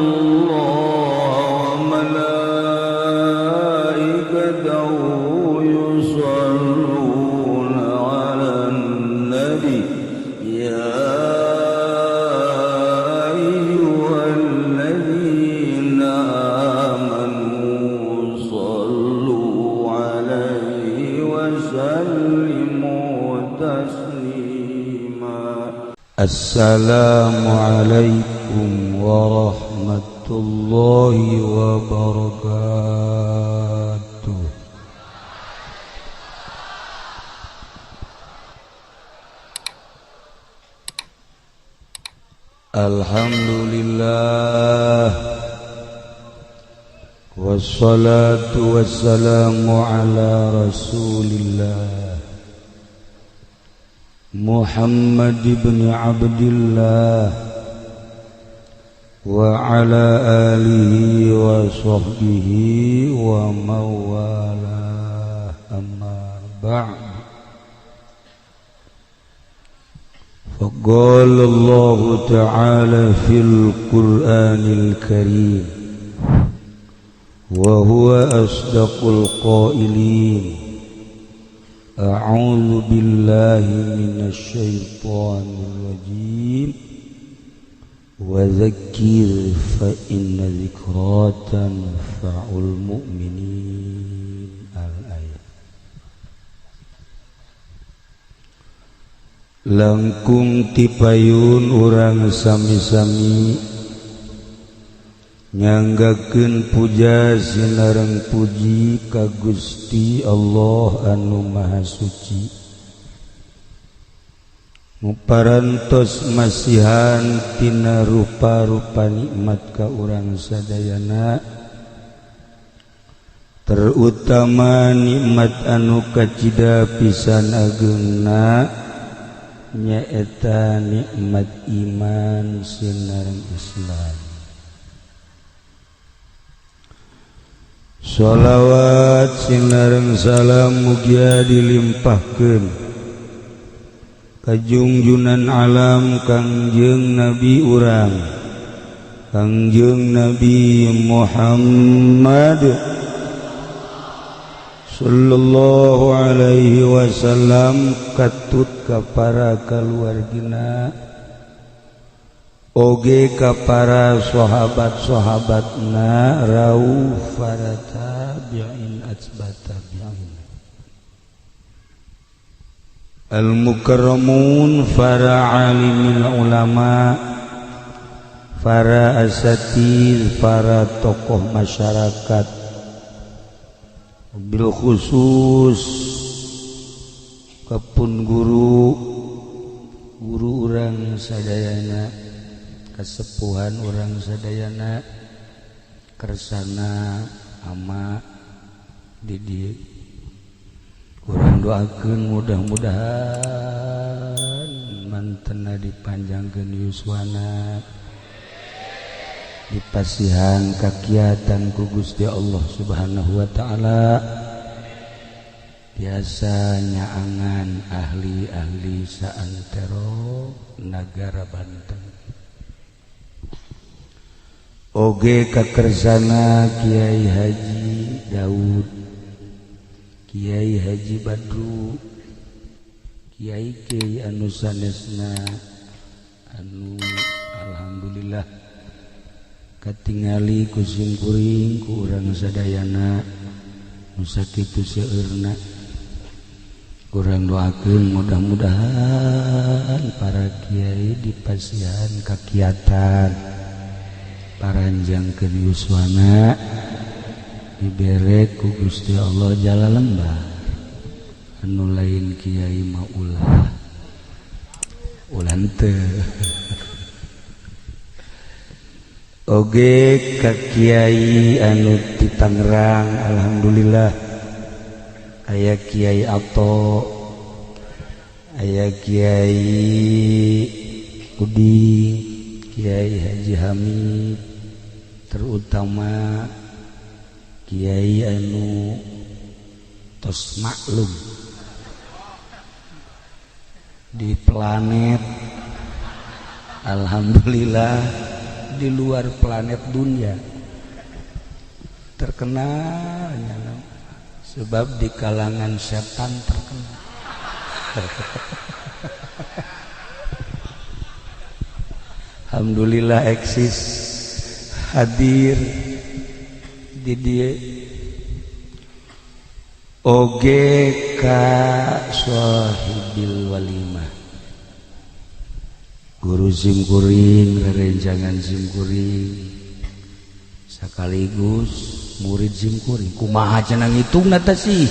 الله وملائكته يصلون على النبي يا أيها الذين آمنوا صلوا عليه وسلموا تسليما. السلام عليكم ورحمة الله وبركاته. Alhamdulillah wassalatu wassalamu ala rasulillah Muhammad ibn Abdillah wa ala alihi wa sahbihi wa mawalah, amma ba'd. فقال الله تعالى في القرآن الكريم وهو أصدق القائلين: أعوذ بالله من الشيطان الرجيم وذكر فإن ذكرى تنفع المؤمنين. الآية. Langkung tipayun urang sami-sami nyanggakeun puja sinareng puji ka Gusti Allah anu Maha Suci, muparantos masihan tina rupa-rupa nikmat ka urang sadayana, terutama nikmat anu kacida pisan ageungna nyaeta nikmat iman sinareng Islam. Sholawat sinareng salam mugia dilimpahkeun ka junjunan alam Kangjeng Nabi urang, Kangjeng Nabi Muhammad sallallahu alaihi wasallam, katut ka para kaluargina oge ka para sahabat-sahabatna rauh para tabi'in atsba tabi'in al-mukarramun, para alimil ulama, para asatidz, para tokoh masyarakat, bil khusus kapun guru guru urang sadayana, kasepuhan urang sadayana, kersana ama di urang doakeun mudah-mudahan mantena dipanjangkeun yuswana, dipasihan kakiatan ku Gusti Allah Subhanahu wa taala, biasa nyaangan ahli-ahli saantero nagara Banten. Oge kakersana Kiai Haji Daud, Kiai Haji Badru, Kiai Kiai anu sanesna anu alhamdulillah katingali ku simkuring ku urang sadayana nu sakitu seueurna. Urang doakeun mudah-mudahan para kiai dipasihan kakiatan, paranjangkeun yuswana, dibere ku Gusti Allah jala lembah. Anu lain kiai mah ulah ulah teu. Oge ka kiai anu di Tangerang alhamdulillah aya Kiai Ato, aya Kiai Uding, Kiai Haji Hamid, terutama Kiai anu tos maklum di planet. Alhamdulillah di luar planet dunia terkenal nyana, sebab di kalangan setan terkenal. Alhamdulillah eksis hadir di dia oge ka sahibil walimah guru simkuring rerencangan simkuring sekaligus murid simkuring kumaha cenah ngitungna teh sih.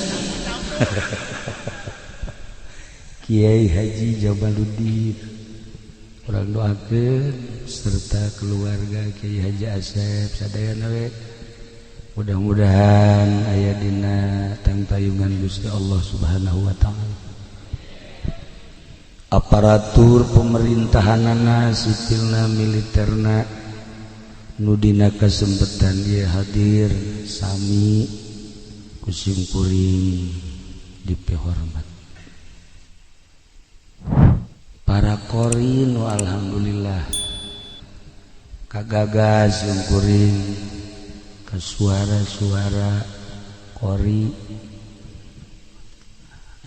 Kiai Haji Jamaluddin urang doakeun serta keluarga Kiai Haji Asep sadayana we mudah-mudahan aya dina tangtayungan Gusti Allah Subhanahu wa taala. Aparatur pemerintahanana sipilna militerna nu dina kasempetan ieu hadir sami ku simkuring dipihormat. Para qori nu alhamdulillah kagagas simkuring ke suara-suara qori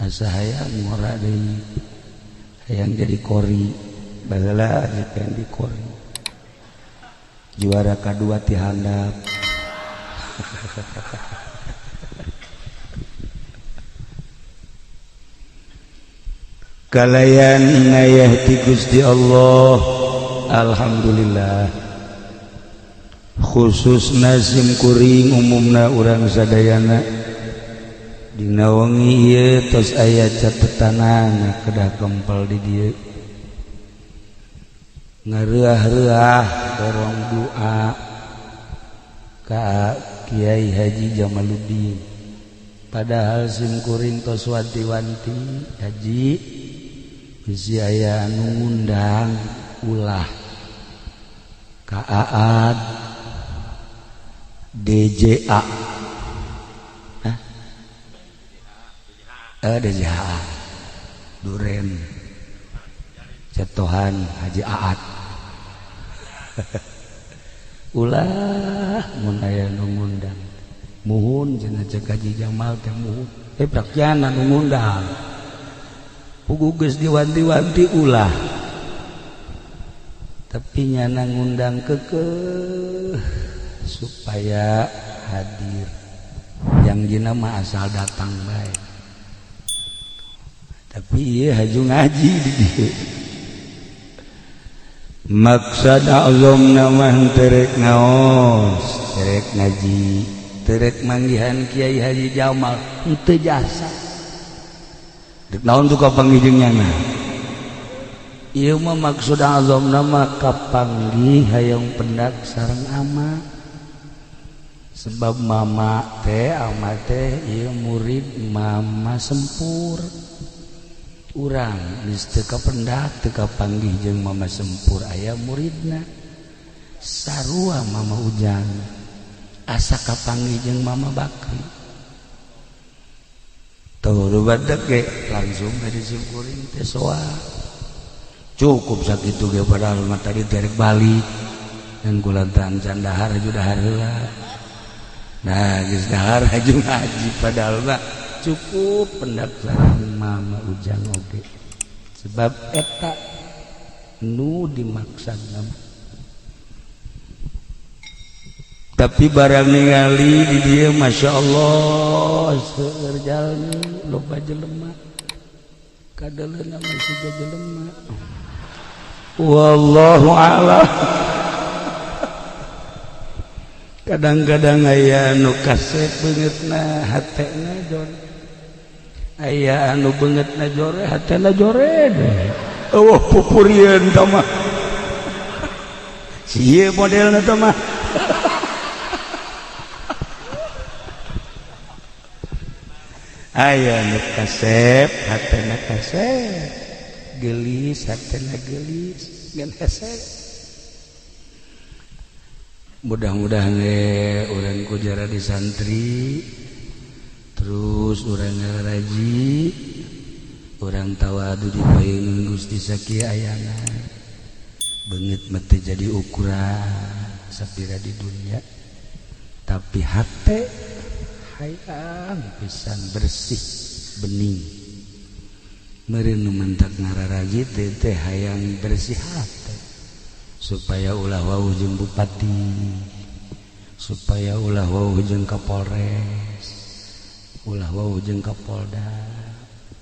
asa hayang ngora deui hayang jadi qori baheula pengen di qori juara kadua ti handap. Kalayan inayah ti Gusti Allah alhamdulillah khususna simkuring umumna urang sadayana dina wengi ieu tos aya catetanana kedah kempel di dieu ngareah-reah dorong doa ka Kiai Haji Jamaluddin padahal simkuring tos wanti-wanti haji bisi aya anu ngundang ulah ka Aad DJA. Hah? DJA Duren Cetohan Haji Aad. Ulah mun aya nu ngundang muhun cenah cek Haji Jamal teh muhun prakjana nu ngundang pugu geus diwanti-wanti ulah tapi nyana ngundang kekeh supaya hadir yang dina mah asal datang bae tapi ieu haju ngaji di dieu maksad azamna mah terek ngaos terek ngaji terek manggihan Kiai Haji Jamal henteu jasa dek naon tuh kapanggih jeung nyana ieu mah maksud azamna mah kapanggih hayang pendak sareng ama sebab mama teh ama teh ieu murid mama sempur urang geus teu kapendak teu kapanggih jeung mama sempur aya muridna sarua mama Ujang asa kapanggih jeung mama Bakri tuh rubadak ge langsung dari simkuring teh soa cukup sakitu ge padahal mah tadi derek balik dan kulantaran can dahar haju dahar heula nah geus dahar haju ngaji padahal mah cukup pendak sareng mama Ujang oge sebab eta nu dimaksudna. Tapi barang ningali di dieu Masya Allah seueur jalmi loba jelema kadeleuna masih jelema wallahu a'lam. Kadang-kadang aya anu kasep beungeutna hatena jore aya anu beungeutna jore hatena jore eueuh pupurieun tah mah sieu modelna tah mah. Aya nu kasep hatena kasep geulis hatena geulis ngan hese. Mudah-mudahan urang ku jara di santri terus urang ngaraji urang tawadu di payun Gusti sakieu ayana Beungeut mah teu jadi ukuran sapira di dunia, tapi hate hayang pisan bersih bening. Meureun nu mentak ngararagi teh hayang bersih hate supaya ulah wawuh jeung bupati, supaya ulah wawuh jeung Kapolres, ulah wawuh jeung Kapolda.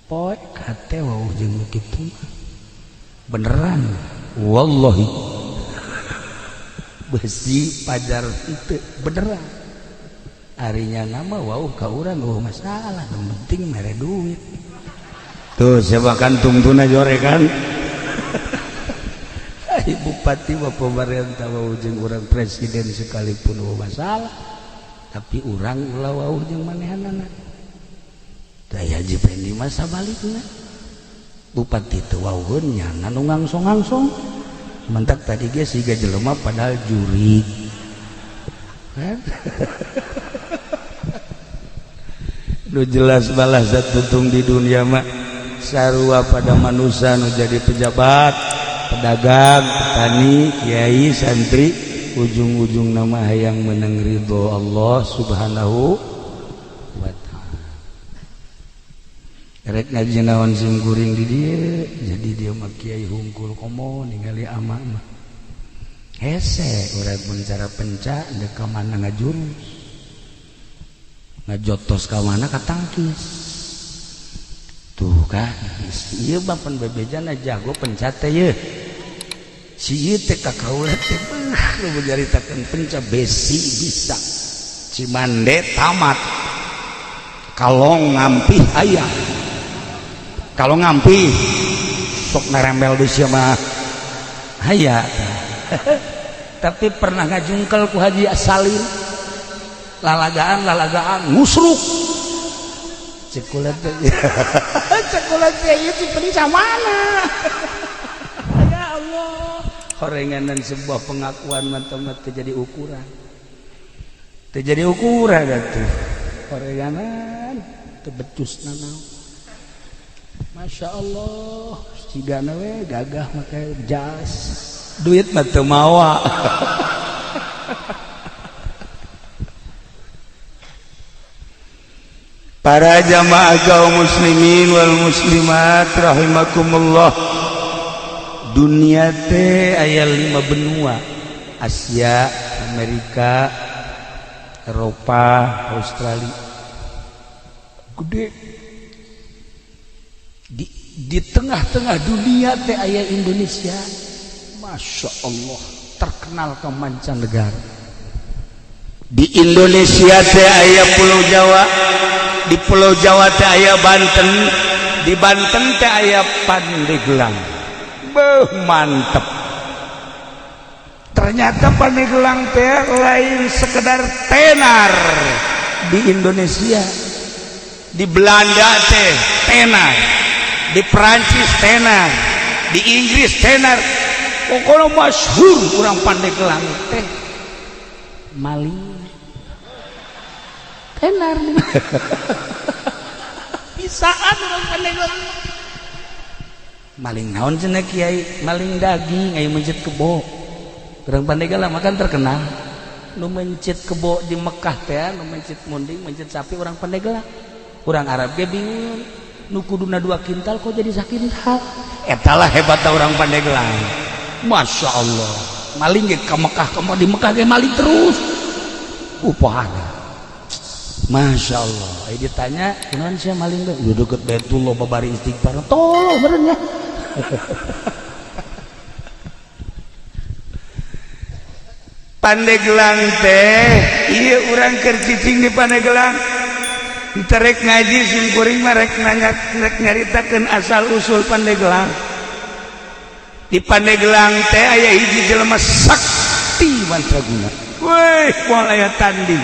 Poek hate wawuh jeung nu kitu mah. Beneran wallahi besi pajar itu beneran. Arinya nama wawuh ka urang eueuh masalah, nu penting mere duit. Tuh siapa kantung tuna jorekan. Ai bupati mah pemerintah wawuh jeung urang, presiden sekalipun eueuh masalah, tapi urang ulah wawuh jeung manehanana. Tah Haji Pendi mah sabalikna, bupati teu wawuheun nyana nu ngangsong-ngangsong. Mentak tadi ge siga jelema padahal jurig kan. Nu jelas balas tutung di dunia mah sarua pada manusia nu jadi pejabat, pedagang, petani, kiai, santri, ujung-ujung nama hayang menang ridho Allah Subhanahu wa ta'ala. Rek ngaji naon sim kuring di dieu, jadi dia mah kiai hungkul komo ningali ama mah. Hese urang mun cara penca deuk ka mana ngajurus. Ngajotos ka mana katangkis. Tuh kan, ieu mah pan bebejana jago penca teh yeuh. Si ieu teh ka kaula teh beuh nu nyaritakeun penca besi bisa. Cimande tamat. Kalong ngampih aya. Kalau ngampih sok narembel di sia mah aya. Tapi pernah ngajungkel ku Haji Salim. Lalagaan ngusruk. Cekulat teh. Cekulat teh ieu ti penca mana? Ya Allah. Horenganan sebuah pengakuan mantap teu jadi ukuran. Teu jadi ukuran atuh. Horenganan teu becus nanaon. Masya Allah, cigana we gagah make jas. Duit mah teu mawa. Para jamaah kaum muslimin wal muslimat rahimakumullah. Dunia teh aya 5 benua, Asia, Amerika, Eropa, Australia. Gede. Di tengah-tengah dunia teh aya Indonesia. Masya Allah, terkenal ke mancanegara. Di Indonesia teh aya Pulau Jawa, di Pulau Jawa teh aya Banten, di Banten teh aya Pandeglang. Beuh, mantep. Ternyata Pandeglang teh lain sekedar tenar di Indonesia. Di Belanda teh tenar, di Perancis tenar, di Inggris tenar. Pokoknya masyhur urang Pandeglang teh maling tenar. Bisaan urang Pandeglang maling naon cenah kiai, maling daging aya mencit kebo. Urang Pandeglang mah kan terkenal nu mencit kebo di Mekah teh, nu mencit munding, mencit sapi urang Pandeglang. Urang Arab ge bingung, nu kuduna 2 kintal kok jadi sakintal. Eta lah hebatna urang Pandeglang. Masya Allah, maling ge ka Mekah, ka di Mekah ge maling terus. Upahana. Masya Allah. Ai ditanya, kunaon sia maling teh? Udah deket Baitullah babari istighfar. Tolong meureun nya. Pandeglang teh, ieu urang keur cicing di Pandeglang. Terek ngaji sim kuring mah rek nanya, rek nyaritakeun asal usul Pandeglang. Di Pandeglang teh aya hiji jelema sakti mandraguna. Weh, moal aya tanding.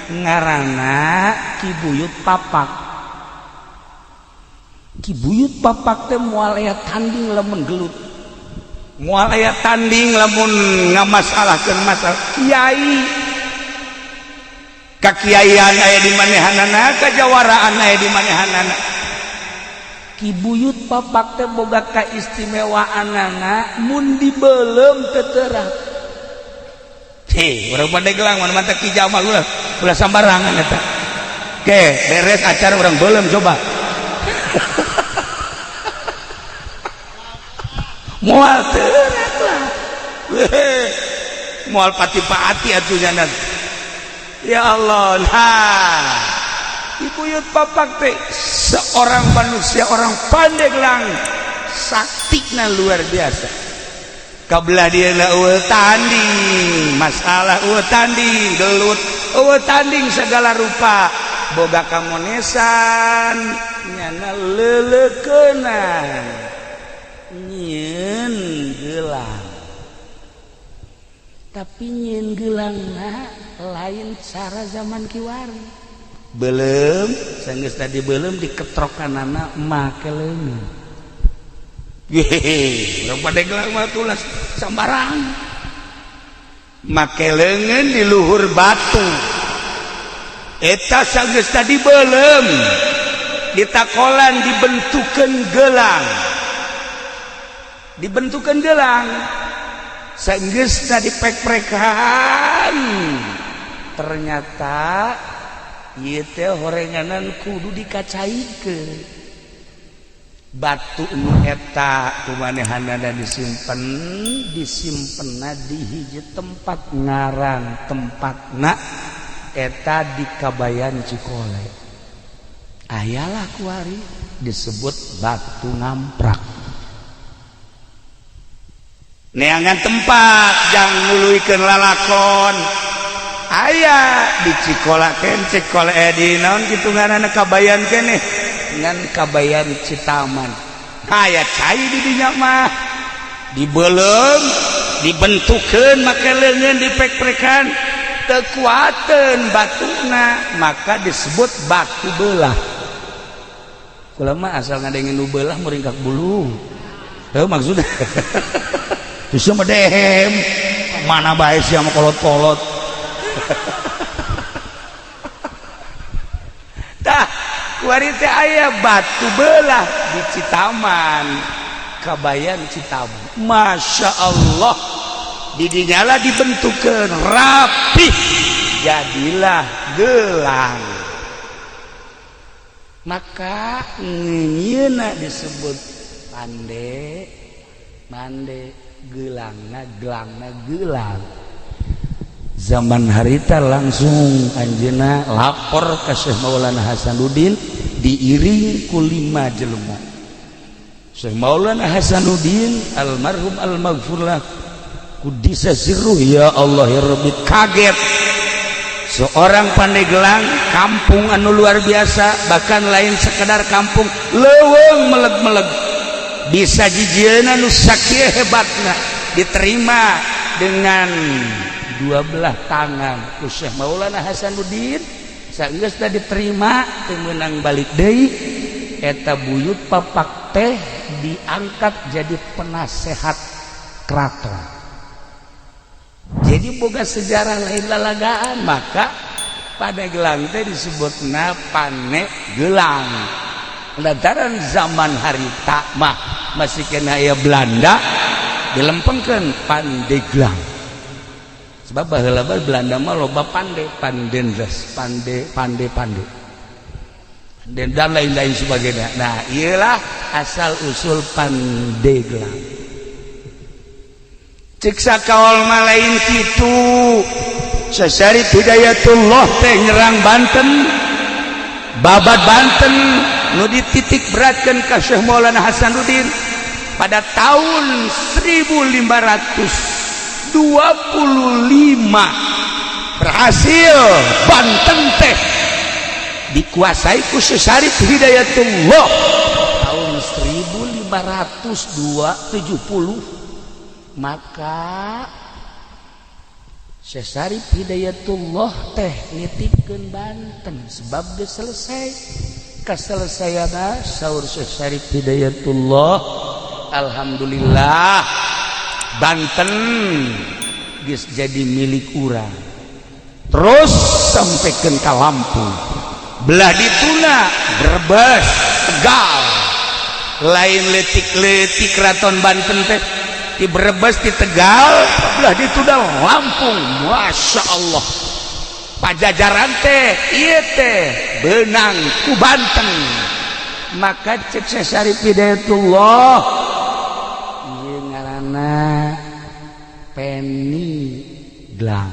Ngaranna Ki Buyut Papak. Ki Buyut Papak teh moal aya tanding lamun gelut. Moal aya tanding lamun ngamasalahkeun masalah kiai. Kakiaian aya di manehanana, kajawaraan aya di manehanana. Ki Buyut Papak teh boga kaistimewaanana, mun dibelem teu terang. Hei, urang Pandeglang mana mantap Ki Jamal, ulah ulah sambarangan eta. Oke, beres acara urang belum coba. Moal teurak lah. Moal pati-pati atuh nya. Ya Allah, nah. Ki Buyut Papak teh seorang manusia, orang Pandeglang, saktina luar biasa. Kabelah dia eueuh tanding, masalah eueuh tanding, gelut, eueuh tanding segala rupa. Boga kamonesan, nyana leuleukeunana. Nyieun gelang. Tapi nyieun gelangna lain cara zaman kiwari. Belum, sanggeus tadi belum diketrokanana make leungeun. Yehe, urang Pandeglang mah tulas sambarang. Make leungeun di luhur batu. Eta sanggeus tadi belum ditakolan dibentukeun gelang. Dibentukeun gelang. Sanggeus tadi pek-prekan. Ternyata ieu teh horenganan kudu dikacaikeun. Batu nu eta kumanehanana disimpen, disimpenna di hiji tempat, ngaran tempatna eta di Kabayan Cikole. Ayalah kuari disebut batu ngamprak. Neangan tempat jang nuluykeun lalakon. Aya di Cikola ken Cikole di naon kitu ngaranna Kabayan keneh ngan Kabayan Citaman. Aya cai di dinya mah dibeuleum, dibentukeun make leungeun, dipek-prekan, teu kuateun batuna, maka disebut batu belah. Kula mah asal ngadengin nu belah muringkak bulu. Teu maksudna. Terus mah dehem mana bae sia mah kolot-kolot. Tah kuari teh aya batu belah di Citaman, Kabayan Citaman. Masya Allah, didinyala dibentukkan rapih, jadilah gelang. Maka ngeunyeuna disebut pande mande gelangna gelangna gelang. Zaman harita langsung anjeunna lapor ke Syekh Maulana Hasanuddin, diiring ku 5 jelema. Syekh Maulana Hasanuddin almarhum almaghfurlah kudisa sirruh, ya Allah ya Rabbi, kaget. Seorang Pandeglang, kampung anu luar biasa, bahkan lain sekedar kampung, leuweung meleg-meleg, bisa jijieuna nu sakieu hebatna, diterima dengan dua belah tangan ku Syekh Maulana Hasanuddin. Sageus diterima teu meunang balik deui, eta Buyut Papak teh diangkat jadi penasehat keraton. Jadi boga sejarah lain lalagaan, maka Pandeglang teh disebutna Pane Gelang. Lantaran zaman harita mah masih kena aya Belanda, dilempengkeun Pandeglang. Sebab baheula Belanda mah loba pande, pandendes, pande, pande, pande, dan lain-lain sebagainya. Nah, iyalah asal usul Pandeglang. Cek sakaol mah lain kitu. Syarif Hidayatullah teh nyerang Banten, babat Banten nu dititik beratkan ka Syekh Maulana Hasanuddin pada tahun 1525 berhasil Banten teh dikuasai ku Syekh Syarif Hidayatullah tahun 1570. Maka Syekh Syarif Hidayatullah teh nitipkeun Banten sebab geus selesai. Kaselesaiana saur Syekh Syarif Hidayatullah, alhamdulillah Banten geus jadi milik urang. Terus sampaikan ke Lampung, belah dituna, Brebes, Tegal. Lain leutik-leutik Keraton Banten teh, di Brebes, di Tegal, belah ditu dah Lampung. Masya Allah, Pajajaran teh ieu teh beunang ku Banten. Maka cek Syekh Syarif Hidayatullah, ieu ngaranna peni gelang.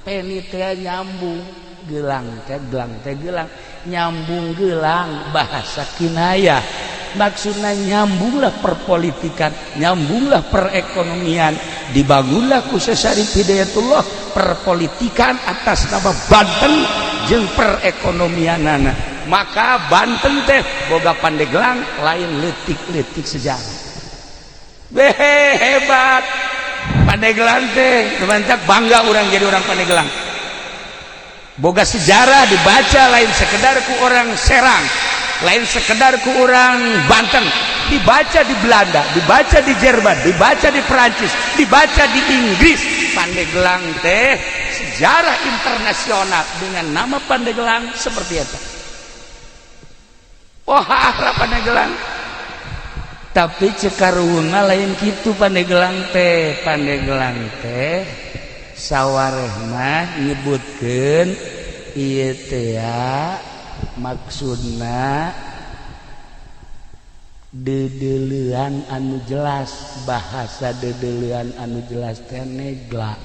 Peni teh nyambung, gelang teh gelang teh gelang, nyambung gelang, bahasa kinayah. Maksudnya nyambunglah perpolitikan, nyambunglah perekonomian. Dibangunlah ku Syekh Syarif Hidayatullah perpolitikan atas nama Banten jeung perekonomianana. Maka Banten teh boga Pandeglang, lain leutik-leutik sejarah. Behe, hebat Pandeglang teh. Mantap, bangga orang jadi orang Pandeglang, boga sejarah dibaca lain sekedar ku orang Serang, lain sekedar ku orang Banten, dibaca di Belanda, dibaca di Jerman, dibaca di Perancis, dibaca di Inggris. Pandeglang teh sejarah internasional dengan nama Pandeglang seperti itu. Wah, Pandeglang, tapi cek karuhun lain gitu. Pandeglang teh, Pandeglang teh sawarehna nyebutkeun ieu teh maksudna dedelean anu jelas. Bahasa dedelean anu jelas teh negla.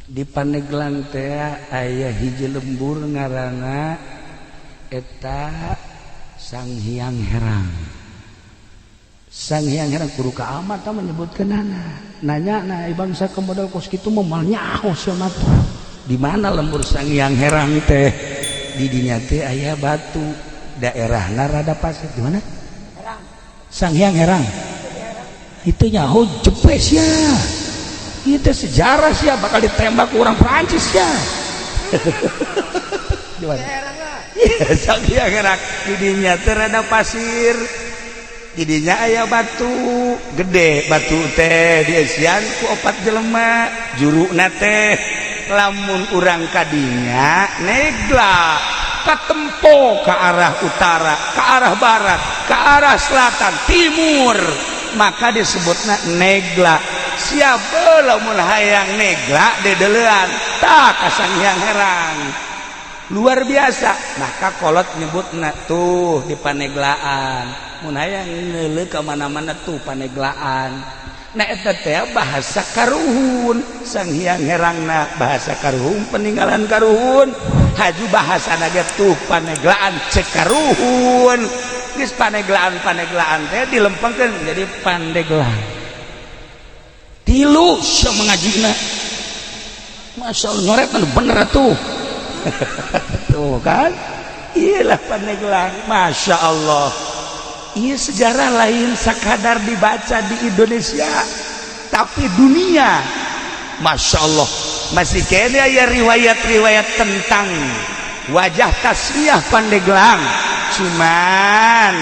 Di Pandeglang teh aya hiji lembur ngaranna eta Sang Hyang Herang. Sang Hyang Herang kudu ka amat menyebutkeunana. Nanya nah bangsa ke modal kos kitu mah moal nyaho sia mah. Di mana lembur Sang Hyang Herang teh? Di dinya teh aya batu, daerahna rada pasir. Di mana Sang Hyang Herang itu? Nyaho jepes ya, itu sejarah sih, bakal ditembak orang Prancis ya. Gimana? Iya, Sang Hyang Herang di dinya teh rada pasir, didinya aya batu gede. Batu teh dieusian ku opat jelema. Juruna teh lamun urang kadinya negla, katempo ke arah utara, ke arah barat, ke arah selatan, timur, maka disebutna negla. Siapa lamun hayang negla dedelean tak ka Sang Hyang Herang. Luar biasa. Maka kolot nyebutna tuh di Paneglaan, mun hayang ngeuleuh ka mana-mana tuh Paneglaan. Nah, eta teh bahasa karuhun. Sang Hyang Herangna bahasa karuhun, peninggalan karuhun. Haju bahasa naga tuh Paneglaan cek karuhun. Geus Paneglaan, Paneglaan teh dilempengkeun jadi Pandeglang. Tilu sia mengajina. Masya Allah, nyoret bener tuh. Tuh kan, iyalah Pandeglang. Masya Allah, iya, sejarah lain sekadar dibaca di Indonesia, tapi dunia. Masya Allah, masih kene ya riwayat-riwayat tentang wajah tasmiyah Pandeglang. Cuman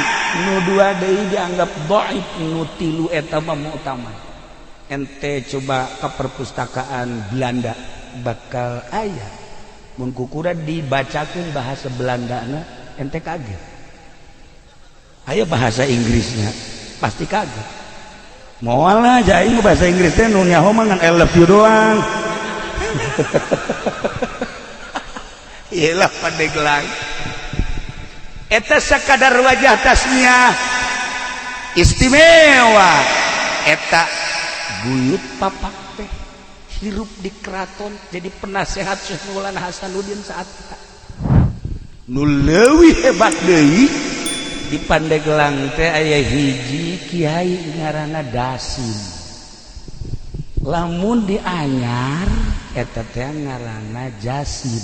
nu dua deui dianggap dhaif, nu tilu eta mah mu'tamad. Ente coba ke perpustakaan Belanda, bakal aya. Mun kukura dibacakeun bahasa Belanda, ente kaget. Ayo bahasa Inggrisnya pasti kaget. Moal lah aing bahasa Inggris teh, nu nyaho mah ngan "I love you" doang. Iyalah, Pandeglang eta sakadar wajah tasmiyah istimewa. Eta buyut papak teh hirup di keraton, jadi penasehat Syekh Maulana Hasanuddin saat kita. Nu leuwih hebat deui, di Pandeglang teh aya hiji kiai ngaranna Dasim. Lamun di anyar eta teh ngaranna Jasim.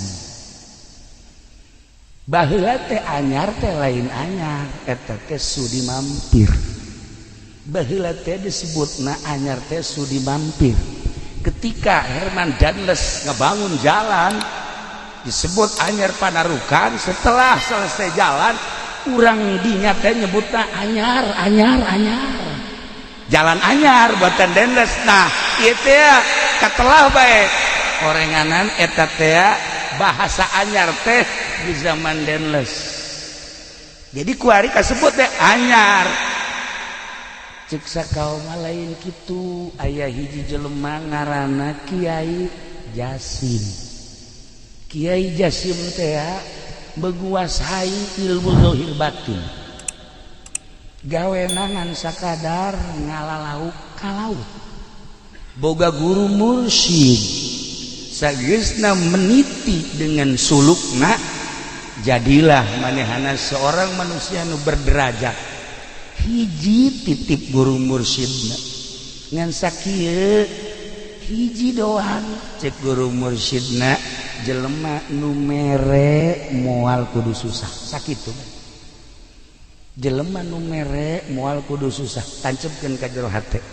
Baheula teh anyar teh lain anyar, eta teh sudi mampir. Baheula teh disebutna anyar teh sudi mampir. Ketika Herman Daendels ngebangun jalan disebut Anyar Panarukan, setelah selesai jalan urang dinya teh nyebutna anyar, anyar, anyar, jalan anyar buatan Daendels. Nah, ieu teh katelah bae orenganan eta teh bahasa anyar teh di zaman Daendels. Jadi kuari kasebut teh anyar. Cek sakaum lain kitu, aya hiji jelema ngaranna Kiai Jasim. Kiai Jasim teh menguasai ilmu zahir batin. Gawe ngan sakadar ngala lauk ka laut. Boga guru mursyid. Sageusna meniti dengan sulukna, jadilah manehana seorang manusia nu berderajat. Hiji titip guru mursyidna ngan sakieu hiji doang. Cek guru mursyidna, jelema nu mere moal kudu susah. Sakitu, jelema nu mere moal kudu susah. Tancepkeun ka jero hate,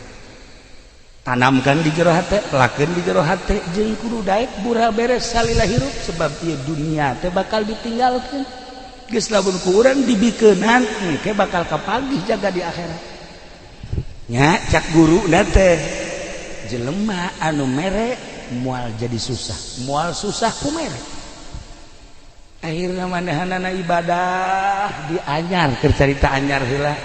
tanamkan di jero hate, lakeun di jero hate, jeung kudu daek bura beres salila hirup, sebab ieu dunia teh bakal ditinggalkeun. Geus lamun ku urang dibikeunan, engke bakal kapagih jaga di akhirat nya. Cak guru teh, jelema anu mere moal jadi susah, moal susah ku mere. Akhirnya manehanana ibadah di Anyar. Keur carita Anyar heula,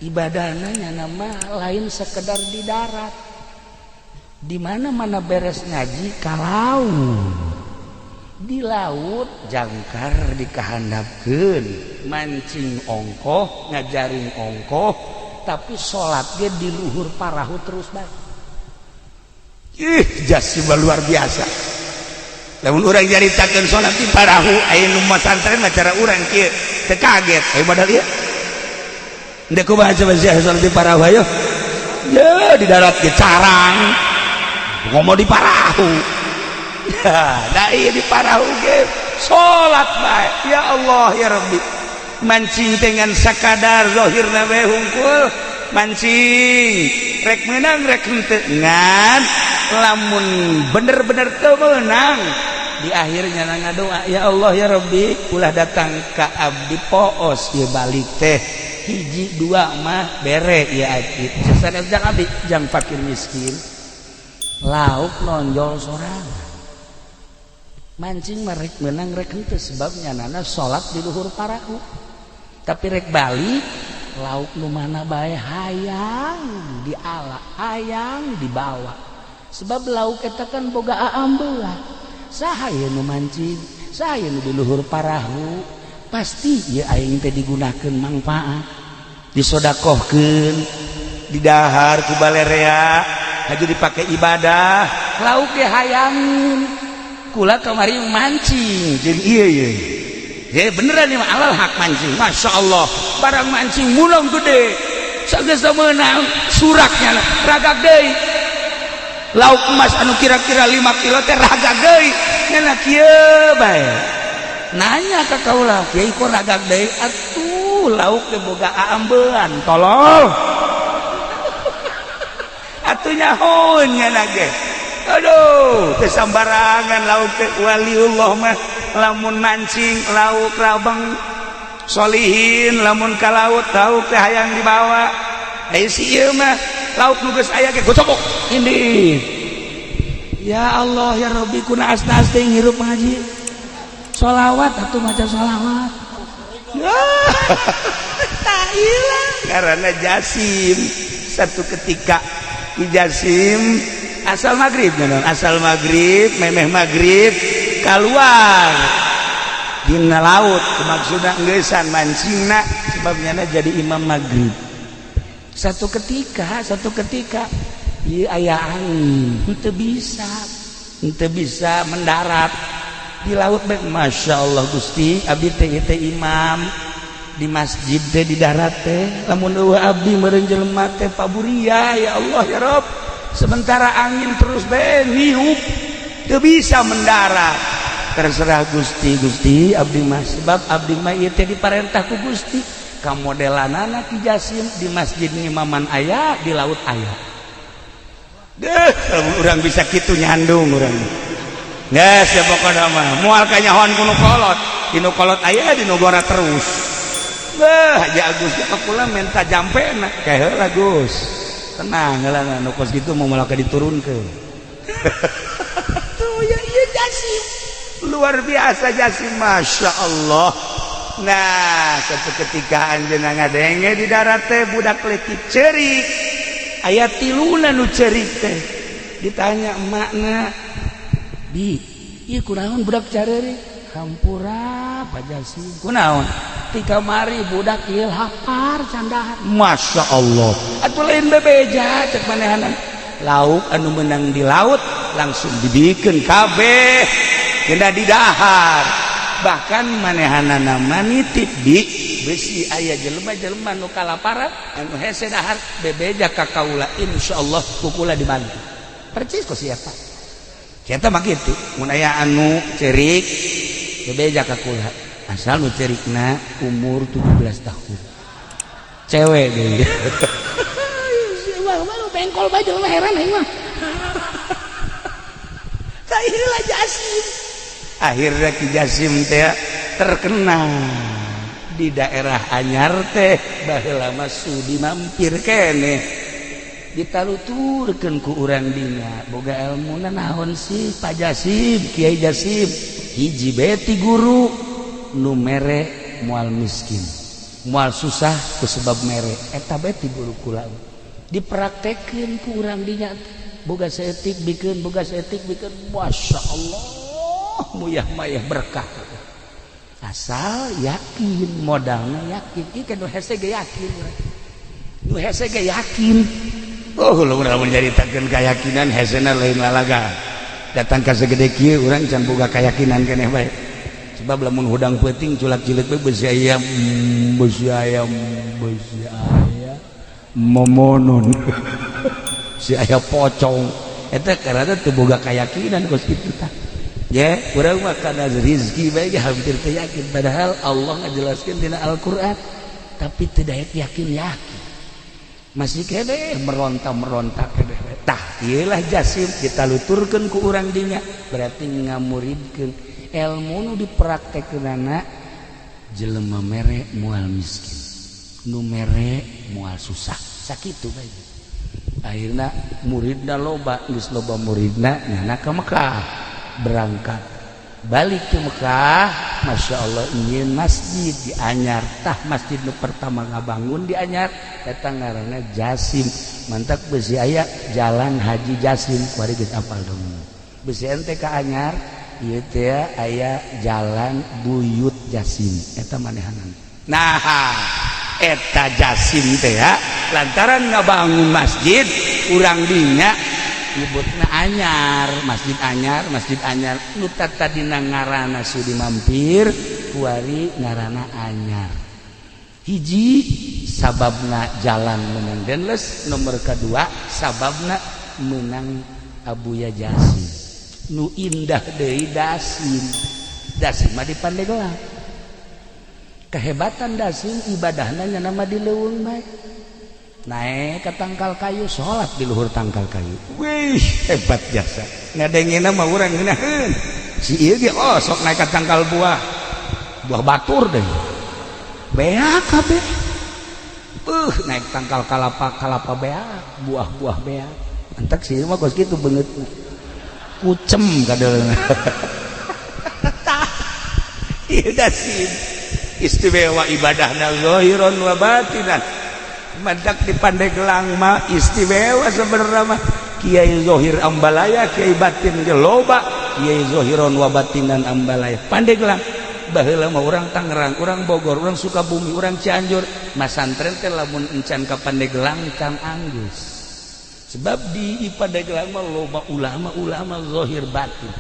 ibadahna nama lain sekedar di darat, di mana mana. Beres ngaji kalau di laut, jangkar dikahandapkeun, mancing ongkoh, ngajaring ongkoh, tapi salat ge di luhur parahu terus bae. Ih, Jasim luar biasa. Lamun urang nyaritakeun salat di parahu, aya nu masantren mah cara urang kieu teu kaget. Ayo modal ieu. Ndek kumaha coba sia salat di parahu, ayo? Ya, di darat ge carang. Ngomong di parahu. Ya, da ieu di parahu ge salat bae. Ya Allah ya Rabbi. Mancing dengan sakadar zahirna bae hungkul. Mancing rek menang rek henteu, ngan lamun bener-bener teu meunang, di akhirnya ngadoa, "Ya Allah ya Rabbi, ulah datang ka abdi poos ieu balik teh. Hiji dua mah bere ya abdi, sanes jang abdi, jang fakir miskin." Lauk nonjol sorangan. Mancing mah rek menang rek henteu, sebabnya nana salat di luhur parahu, tapi rek balik lauk nu mana bae hayang diala, hayang dibawa, sebab lauk eta kan boga aambeula. Saha ieu nu mancing, saha ieu nu di luhur parahu? Pasti ieu aing teh digunakeun mangfaat, disodakohkeun, didahar ku balerea, haju dipake ibadah. Lauk ge hayangin. Kula kamari mancing jeung ieu ieu. Ya beneran nih, alal hak mancing. Masya Allah, barang mancing mulung gede. Sageus meunang, suraknya ragag deui. Lauk emas anu kira-kira 5 kilo teh ragag deui. Nya kieu bae. Nanya ka kaula, "Kiai, kok ragag deui?" "Atuh lauk teh boga aambean, tolol." Atuh nyaho nya ge. Aduh, teu sambarangan lauk teh. Waliullah mah lamun mancing lauk rabang, solihin lamun ka laut, lauk teh hayang dibawa. Eh, si ieu mah lauk nu geus aya ge gocok ini. Ya Allah ya Rabbi, kuna asna teh ngirup ngaji sholawat atuh, maca sholawat. Tak hilang karena Jasim. Satu ketika Ki Jasim asal maghrib, asal maghrib, memeh maghrib keluar dina laut, maksudna ngeusan mancingna, sebabnya jadi imam maghrib. Satu ketika ieu aya angin, henteu bisa mendarat di laut bae. Masya Allah, Gusti, abdi teh ieu teh imam di masjid teh, di darat teh. Lamun euweuh abdi meureun jelema teh paburia. Ya Allah ya Rob, sementara angin terus bae niup, teu bisa mendarat. Terserah Gusti. Gusti, abdi mah, sebab abdi mah ieu teh diparentah ku Gusti. Kamodelanana Ki Jasim di masjid ngimaman aya, di laut aya. Deh, lamun urang bisa kitu, nyandung urang. Geus ya, pokona mah moal kanyahoan ku nu kolot. Di nu kolot aya, di nu gora terus. Beuh, Haji Agus ge kula minta jampena. Kae heula, Gus. Tenang heula, nu kos kitu mau malah diturunkeun. Tuh ya, iya Jasim. Luar biasa Jasim, Masya Allah. Nah, suatu ketika anjeunna ngadenge di darat teh budak leutik ceurik, aya tiluna nu ceurik teh. Ditanya emakna, "Bi, ieu kunaon budak careurik?" "Hampura, Pak Jasim." "Kunaon?" "Ti kamari budak ieu lapar, can dahar." Masya Allah, atuh lain bebeja cek manehanan. Lauk anu menang di laut langsung dibikin kabeh kena didahar. Bahkan manehanana nitip di besi, aya jelema-jelema nu kalaparan, anu hese dahar, bebeja ka kaula, insyaallah ku kula dibantu. Percis kok siapa kita mah kitu. Mun aya anu cerik, bebeja ka kula, asal nu cerikna umur 17 tahun, cewek deui. Malu bengkol bae jelema, heran aing mah. Tah, inilah Jasim. Akhirnya Ki Jasim teh terkenal di daerah Anyar teh. Baheula mah sudi mampir keneh, ditaluturkeun ku urang dinya, "Boga ilmu naon sih, Pak Jasim, Kiai Jasim?" "Hiji beti guru, nu mere moal miskin, moal susah ku sebab mere. Eta beti guru kula." Dipraktekeun ku urang dinya, boga saeutik bikeun, boga saeutik bikeun. Masya Allah, muyah mayah berkah, asal yakin. Modalnya yakin. Ieu nu hese ge yakin, nu hese ge yakin. Oh, lu lamun nyaritakeun keyakinan, hesena lain lalaga. Datang ka segede kieu, urang can boga keyakinan keneh bae, sebab lamun hudang peuting culak cileuk bae, besi ayam, besi ayam, besi ayam momonon si aya pocong eta, karena teu boga keyakinan kos kitu. Tah ya, urang mah kana rezeki bae hampir teu yakin, padahal Allah ngajelaskeun dina Al-Qur'an, tapi tidak yakin yakin, masih kene meronta-meronta kene. Tah, ieulah Jasim. Kita luturkeun ku urang dinya, berarti ngamuridkeun ilmu nu dipraktekkeunana, jelema mere moal miskin, nu mere moal susah, sakitu bae. Akhirna muridna loba. Geus loba muridna, nyana ka Mekah, berangkat balik ke Mekah. Masya Allah, ingin masjid di Anyar. Tah, masjid nu pertama ngabangun di Anyar eta ngaranna Jasim. Mantak besi aya Jalan Haji Jasim. Kuari geus apal dong, besi ente ka Anyar ieu teh aya Jalan Buyut Jasim, eta manehanan. Nah, eta Jasim teh ya, lantaran ngabangun masjid, urang dinya nyebutna Anyar, Masjid Anyar, Masjid Anyar. Nu tadina ngaranna Sudi Mampir, kuari ngaranna Anyar. Hiji sababna jalan menang Denles, nomor kedua sababna menang Abuya Jasim. Nu indah deui Dasim. Dasim mah di Pandeglang. Kehebatan Dasim, ibadahna nama di leuweung bae, naik ke tangkal kayu, sholat di luhur tangkal kayu. Wih, hebat jasa. Ngadengena mah urang ngeunaheun si ieu ge. Oh, sok naik ke tangkal buah, buah batur deh, beak kabeh. Naik tangkal kalapa, kalapa beak, buah-buah beak. Entek sih mah kos kitu beungeut kucem kadeulna. Tah, ieu Dasim istimewa ibadahna, zahiron wa batinan. Mantak di Pandeglang mah istimewa sebenarnya mah. Kiai Zohir Ambalaya, Kiai batin ge loba, Kiai Zohiron wa batinan Ambalaya Pandeglang. Baheula mah urang Tangerang, urang Bogor, urang Sukabumi, urang Cianjur masantren teh lamun encan ka Pandeglang can anggeus, sebab di Pandeglang mah loba ulama-ulama zohir batin.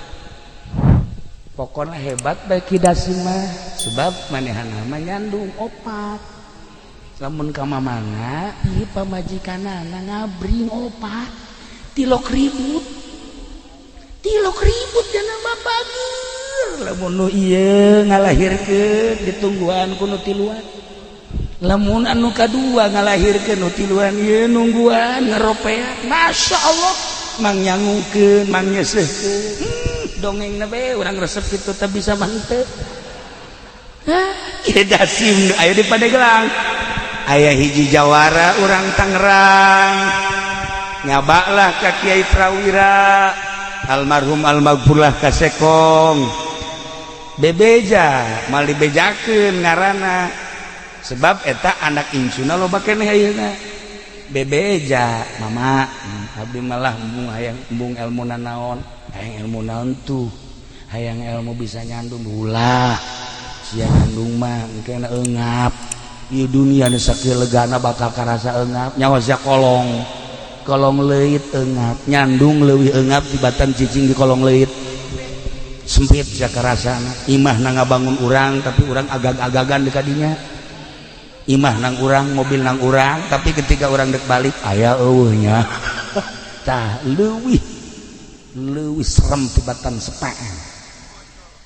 Pokoknya hebat bae Ki Dasim mah, sebab manehana mah nyandung opat. Lamun ka mamana ieu pamajikanana ngabring opat, tilok ribut, tilok ribut jana mah bageur. Lamun nu ieu ngalahirkeun, ditungguan ku nu tiluan. Lamun anu kadua ngalahirkeun, nu tiluan ieu nungguan, ngaropeak. Masya Allah, mang nyangukeun, mang nyeuseuhkeun. Dongeng bae urang resep kitu teh bisa mah henteu. Ieu Dasim aya di Pandeglang. Aya hiji jawara urang Tangerang, nyabaklah ka Kiai Prawira almarhum almaghfurlah, kasekong. Bebeja mal dibejakeun ngaranna, sebab eta anak incuna loba keneh ayeuna. Bebeja, "Mama, abdi malah embung hayang, embung ilmu naon, hayang ilmu naon tuh?" "Hayang ilmu bisa nyandung." "Ulah sia nyandung mah, engke eungap. Ieu dunia nu sakieu legana bakal karasa eungap. Nyawa sia kolong kolong leuit eungap, nyandung leuwih eungap tibatan cicing di kolong leuit. Sempit sia karasana. Imah na ngabangun urang, tapi urang agag-agagan di kadinya. Imah nang urang, mobil nang urang, tapi ketika urang dek balik aya eueuhnya. Tah, leuwih leuwih serem tibatan sepaan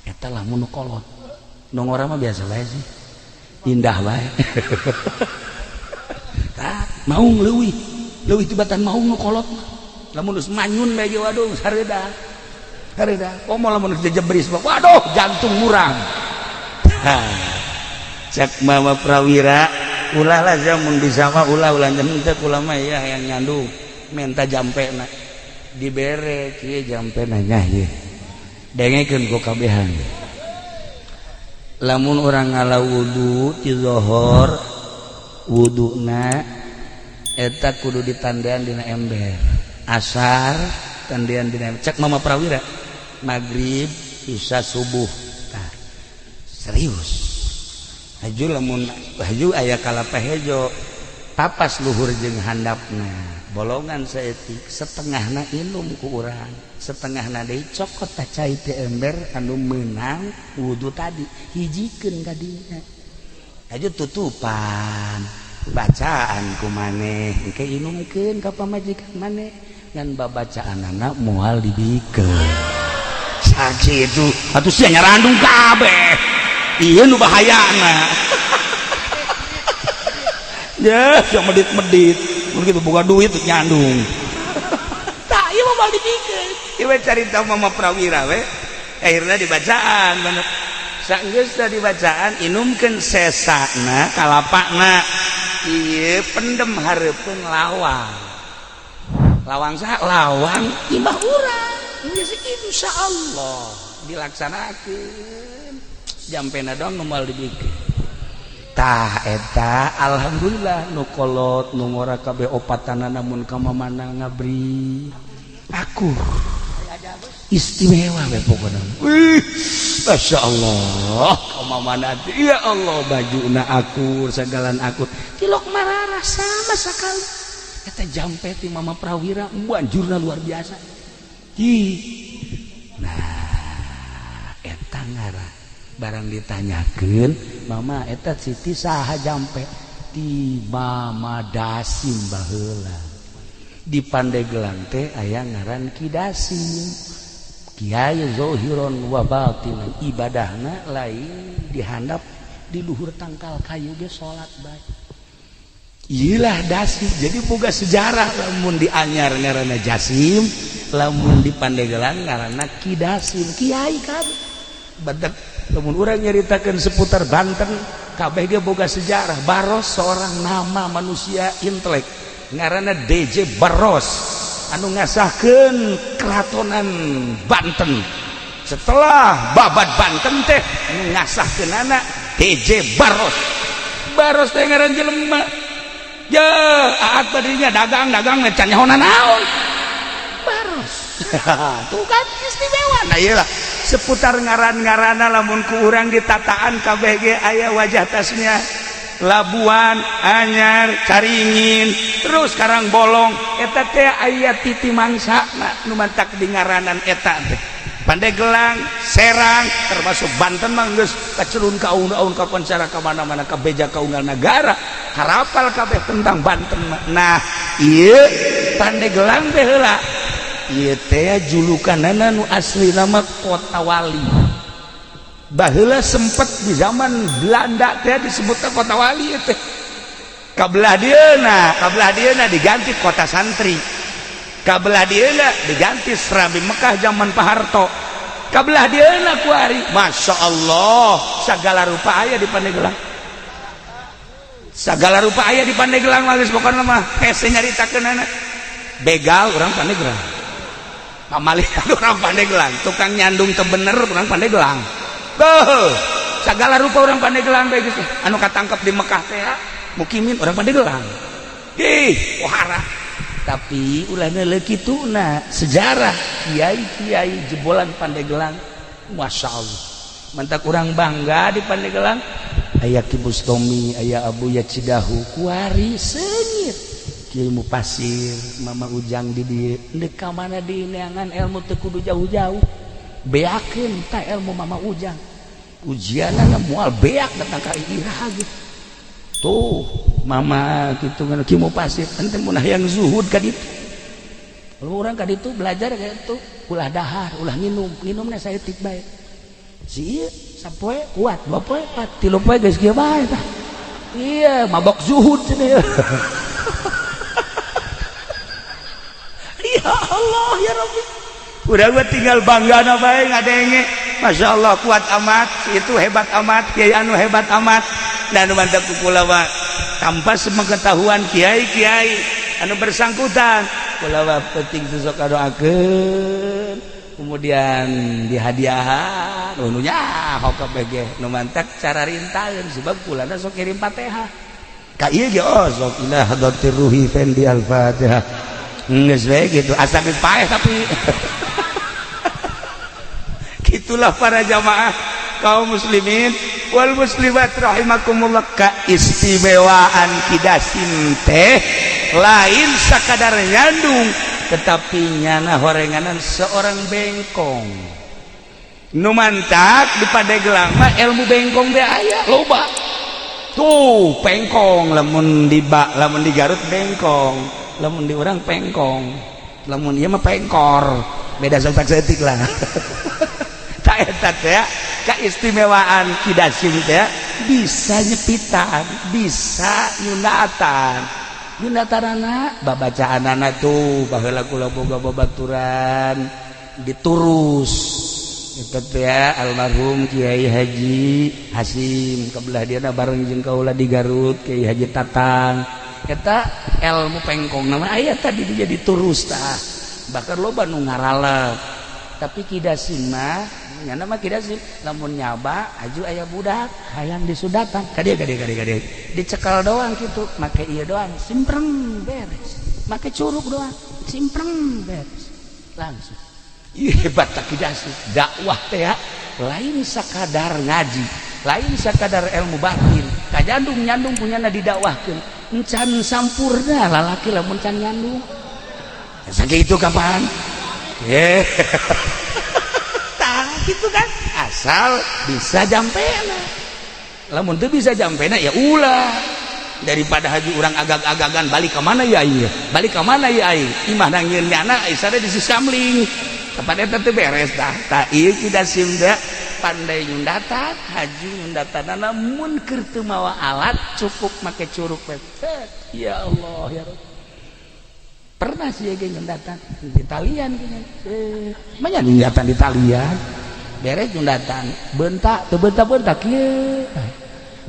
eta lah mun kolot. Nu ngora mah biasa bae sih, indah bae. Tah, maung leuwih leuwih tibatan maung nu kolot mah. Lamun geus manyun bae ge, waduh, hareuda hareuda. Komo lamun geus jebris, waduh, jantung murang. Cek Mama Prawira, "Ulah lah sia, mun bisa mah ulah, ulah." "Henteu, kula mah ya hayang nyandung." Menta jampena, dibere kieu jampena nya. Ieu dengekeun ku kabehan. Lamun urang ngala wudu ti zohor, wuduna eta kudu ditandean dina ember. Asar tandean dina ember, cek Mama Prawira. Maghrib, Isya, subuh. Tah, serius. Haju lamun haju aya kalapa hejo, papas luhur jeung handapna, bolongan saeutik, setengahna inum ku urang, setengahna deui cokot ta cai ti ember anu meunang wudu tadi, hijikeun ka dinya. Haju tutupan, bacaan ku maneh, engke inumkeun ka pamajikan maneh, ngan babacaanana moal dibikeun. Sakitu atuh sia nyarandung kabeh. Iya, nu bahayana ya yang medit-medit mun kitu boga duit nyandung. Tak, ieu mah moal dibikeun. Ieu carita Mama Prawira we. Akhirna dibacaan bener. Sanggeus dibacaan, inumkeun sesana kalapana. Ieu pendem hareupeun lawang. Lawang saha? Lawang imah urang. Geus, insyaallah dilaksanakeun. Jampena doang nu moal dibikeun. Tah, eta alhamdulillah nu kolot nu ngora kabeh opatana, namun ka mamana ngabri aku istimewa we pokona. Wih, Masya Allah, ka mamana ya Allah, bajuna akur, sagalan akur, tilok marara sama sekali. Eta jampe ti Mama Prawira banjurna luar biasa. Hi. Nah, eta ngarah barang ditanyakeun, "Mama, eta Siti saha jampe?" "Ti Mama Dasim." Baheula di Pandeglang teh aya ngaran Ki Dasim, kiai zohiron wa batinan, ibadahna lain dihandap, di luhur tangkal kayu ge salat bae. Iyalah Dasim. Jadi boga sejarah, lamun di Anyar ngaranna Jasim, lamun di Pandeglang ngaranna Ki Dasim, kiai kan. Badak lamun urang nyaritakeun seputar Banten kabeh ge boga sejarah. Baros, seorang nama manusia intelek ngaranna DJ Baros anu ngasahkeun keratonan Banten. Setelah babat Banten teh anu ngasahkeunana DJ Baros. Baros teh ngaran jelema ya, aat badinya dagang-dagang can nyaho naon Baros. Tuh kan istimewa. Nah, iyalah seputar ngaran-ngarana lamun ku urang ditataan kabeh ge aya wajah tasnya. Labuan, Anyar, Caringin, terus Karang Bolong, eta teh aya titi mangsa nu mantak di ngaranan eta teh. Pandeglang, Serang, termasuk Banten mah geus kacelun ka aun-aun, ka koncara ka mana-mana, ka beja ka unggal nagara, harapal kabeh tentang Banten mah. Nah, ieu Pandeglang teh heula ieu teh julukanana nu asli nama Kota Wali. Baheula sempet di zaman Belanda teh disebutnya Kota Wali teh. Kabelah dieuna, kabelah dieuna diganti Kota Santri. Kabelah dieuna diganti Serambi Mekah zaman Pak Harto. Kabelah dieuna kuari, Masya Allah, segala rupa aya di Pandeglang, segala rupa aya di Pandeglang mah. Geus pokona mah hese nyaritakeunana. Begal urang Pandeglang, pamali urang Pandeglang, tukang nyandung teu bener urang Pandeglang. Beuh, segala rupa orang Pandeglang bae geus anu katangkep di Mekah teh mukimin orang Pandeglang. Ih, pohara. Tapi ulah neuleuh kituna sejarah kiai-kiai jebolan Pandeglang, Masya Allah. Mantak urang bangga di Pandeglang aya Ki Bustomi, aya Abuya Cidahu, kuari seungit. Kiai Mupasir, Mama Ujang di dieu. Deuk ka mana di neangan ilmu teu kudu jauh-jauh. Beakeun ta ilmu Mama Ujang. Ujianana moal beak datang ka iraha gitu. Tuh, Mama kitu kan Ki Mupasir ente mun hayang zuhud ka ditu. Kalau urang ka ditu belajar kayak itu, ulah dahar, ulah minum, minumna saeutik bae. Si ieu sapoe kuat, dua poe kuat, tilu poe geus kieu bae tah. Iya, mabok zuhud cenah. Ya Allah ya Rabbi. Udah gua tinggal bangga bae ngadenge. Masya Allah kuat amat, si itu hebat amat, kiai anu hebat amat. Dan nu mantap ku kula mah tanpa sepengetahuan kiai-kiai anu bersangkutan, kula mah penting sosok doakeun, kemudian dihadiahan, nu nyaho kabeh ge nu mantak cara rintaeun sebab kulana sok kirim Fatihah. Ka ieu ge oh sok ila hadratir ruhi fendi al-Fatihah. Geus we gitu, asa geus paeh tapi itulah para jamaah kaum muslimin wal muslimat rahimakumullah, keistimewaan Ki Dasim teh lain sakadar nyandung tetapi nyana horenganan seorang bengkong. Nu mantak di Pandeglang mah ilmu bengkong teh aya loba. Tuh pengkong lamun di ba, lamun di Garut bengkong, lamun di urang pengkong, lamun ieu mah pengkor, beda satak saeutik lah. Tak eta teh keistimewaan Ki Dasim teh bisa nyepitan, bisa nyundatan. Nyundatanana babacaanana tuh baheula kula boga babaturan diturus eta teh almarhum Kiai Haji Hasim kebelah dieuna bareng jeung kaula di Garut Kiai Haji Tatang eta ilmu pengkong nama aya tadi dia diturus tah bahkan loba nu ngaralep. Tapi Ki Dasim mah nyana mah Ki Dasim lamun nyaba aju aya budak hayang disundatan ka dieu ka dieu ka dieu ka dieu dicekal doang kitu make ieu doang simpreng beres, make curug doang simpreng beres langsung. Ih, hebat tak Ki Dasim dakwah teh lain sakadar ngaji, lain sakadar ilmu batin, kajandung nyandung punyana didakwahkeun encan sampurna lalaki lamun can nyandung sakitu kapan tah gitu kan asal bisa jampena, lamun teu bisa jampena ya ulah. Daripada haji urang agag-agagan balik ke mana ya ieu, balik ke mana ya aing imah nangieun nyana isada di siskamling tepat eta teu beres tah. Tah ieu Ki Dasim teh pandai nyundatan, haju nyundatanana mun keur teu mawa alat cukup make curug we. Ya Allah ya Rabb. Pernah sih ge nyundatan di talian kayaknya. Manya nyundatan di talian beres nyundatan bentak teu bentak-bentak kieu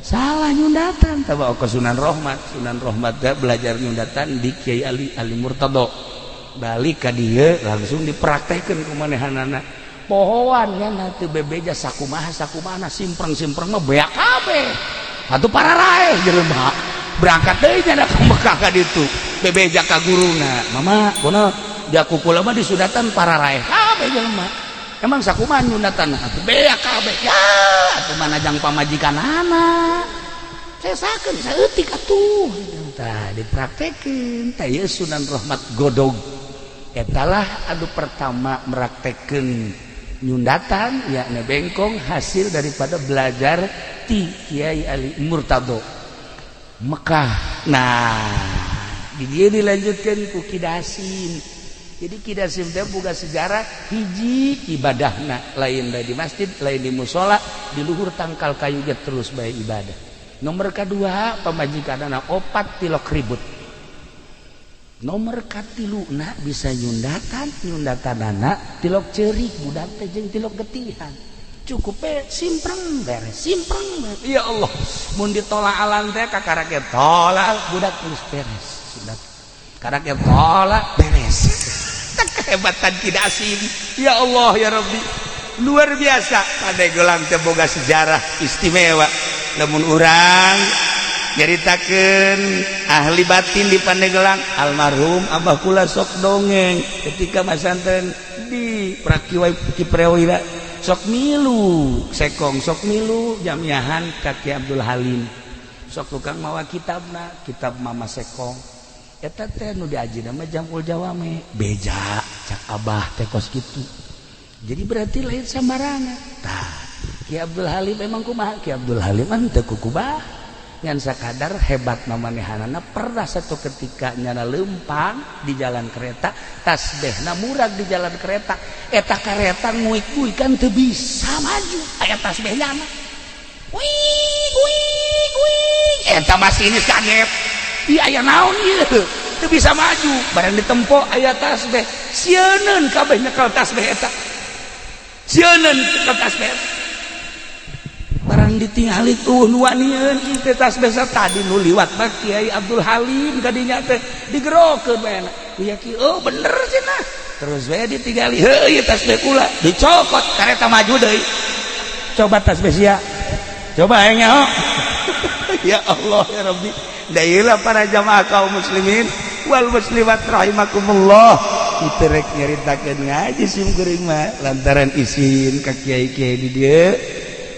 salah nyundatan. Taba ke Sunan Rohmat, Sunan Rohmat teh belajar nyundatan di Kiai Ali Ali Murtado, balik ka dieu langsung dipraktekeun ku manehanana pohoan nya teu bebeja sakumaha sakumaha simpreng-simpreng mah beak kabeh atuh pararaeh jelema berangkat deui nya ka Mekah ka ditu bebeja ka guruna mama kono dia kukula mah disundatan pararaeh kabeh jelema emang sakumaha nyundatan atuh beak kabeh ya atuh mana jang pamajikanana sesakeun saeutik atuh tah dipraktekeun tah ieu Sunan Rohmat Godog etalah anu pertama meraktekeun nyundatan yakni bengkong hasil daripada belajar ti Kiai Ali Murtado Mekah. Nah di dia dilanjutkan ku Ki Dasim. Jadi Ki Dasim teh boga sejarah hiji ibadahna lain di masjid, lain di musola, di luhur tangkal kayu ge terus bae ibadah. Nomor kedua pamajikanana opat tilok ribut. Nomor katiluna bisa nyundatan, nyundatanana tilok ceurik budak teh jeung tilok getihan. Cukup simpreng beres, simpreng beres. Ya Allah, mun ditolak alam teh kakara ge tolak budak geus beres. Sudah. Karena tolak beres. Kehebatan Ki Dasim. Ya Allah ya Rabbi. Luar biasa, Pandeglang teh boga sejarah istimewa. Lamun urang nyaritakeun ahli batin di Pandeglang, almarhum Abah kula sok dongeng ketika masantren di Prakiwa Ciprewira, sok milu sekong, sok milu jamiahan ka Ki Abdul Halim, sok tukang mawa kitabna, kitab Mama Sekong eta teh nu diaji mah Jamul Jawame. Beja cak Abah teh kos kitu. Jadi berarti lain sambarangan. Tah, Ki Abdul Halim emang kumaha? Ki Abdul Halim mah teu kukubah, ngan sakadar hebat mamanehanana. Pernah satu ketika nyana lempang di jalan kereta, tasbehna murag di jalan kereta. Eta kereta nguik-nguik kan teu bisa maju, aya tasbeh nyana, wih wih wih. Eta masinis kaget, iya, aya naon ieu, teu bisa maju. Barang ditempo aya tasbeh, sieuneun kabeh nyekel tasbeh eta, sieuneun nyekel tasbeh. Barang ditingali tuh nu wanian teh tasbeh. Tadi nu liwat mah Kiai Abdul Halim. Kadinya teh digerokeun bae ya ki. Oh, bener cenah. Terus we ditinggali, heuh, ieu tasbeh kula. Dicokot, kareta maju deui. Coba tasbeh sia, coba hayang nyaho. Ya Allah ya Rabbi. Dailah para jamaah kaum muslimin wal muslimat rahimakumullah, itu rek nyaritakeun ngaji sim kuring mah lantaran isin ka kiai-kiai di dieu,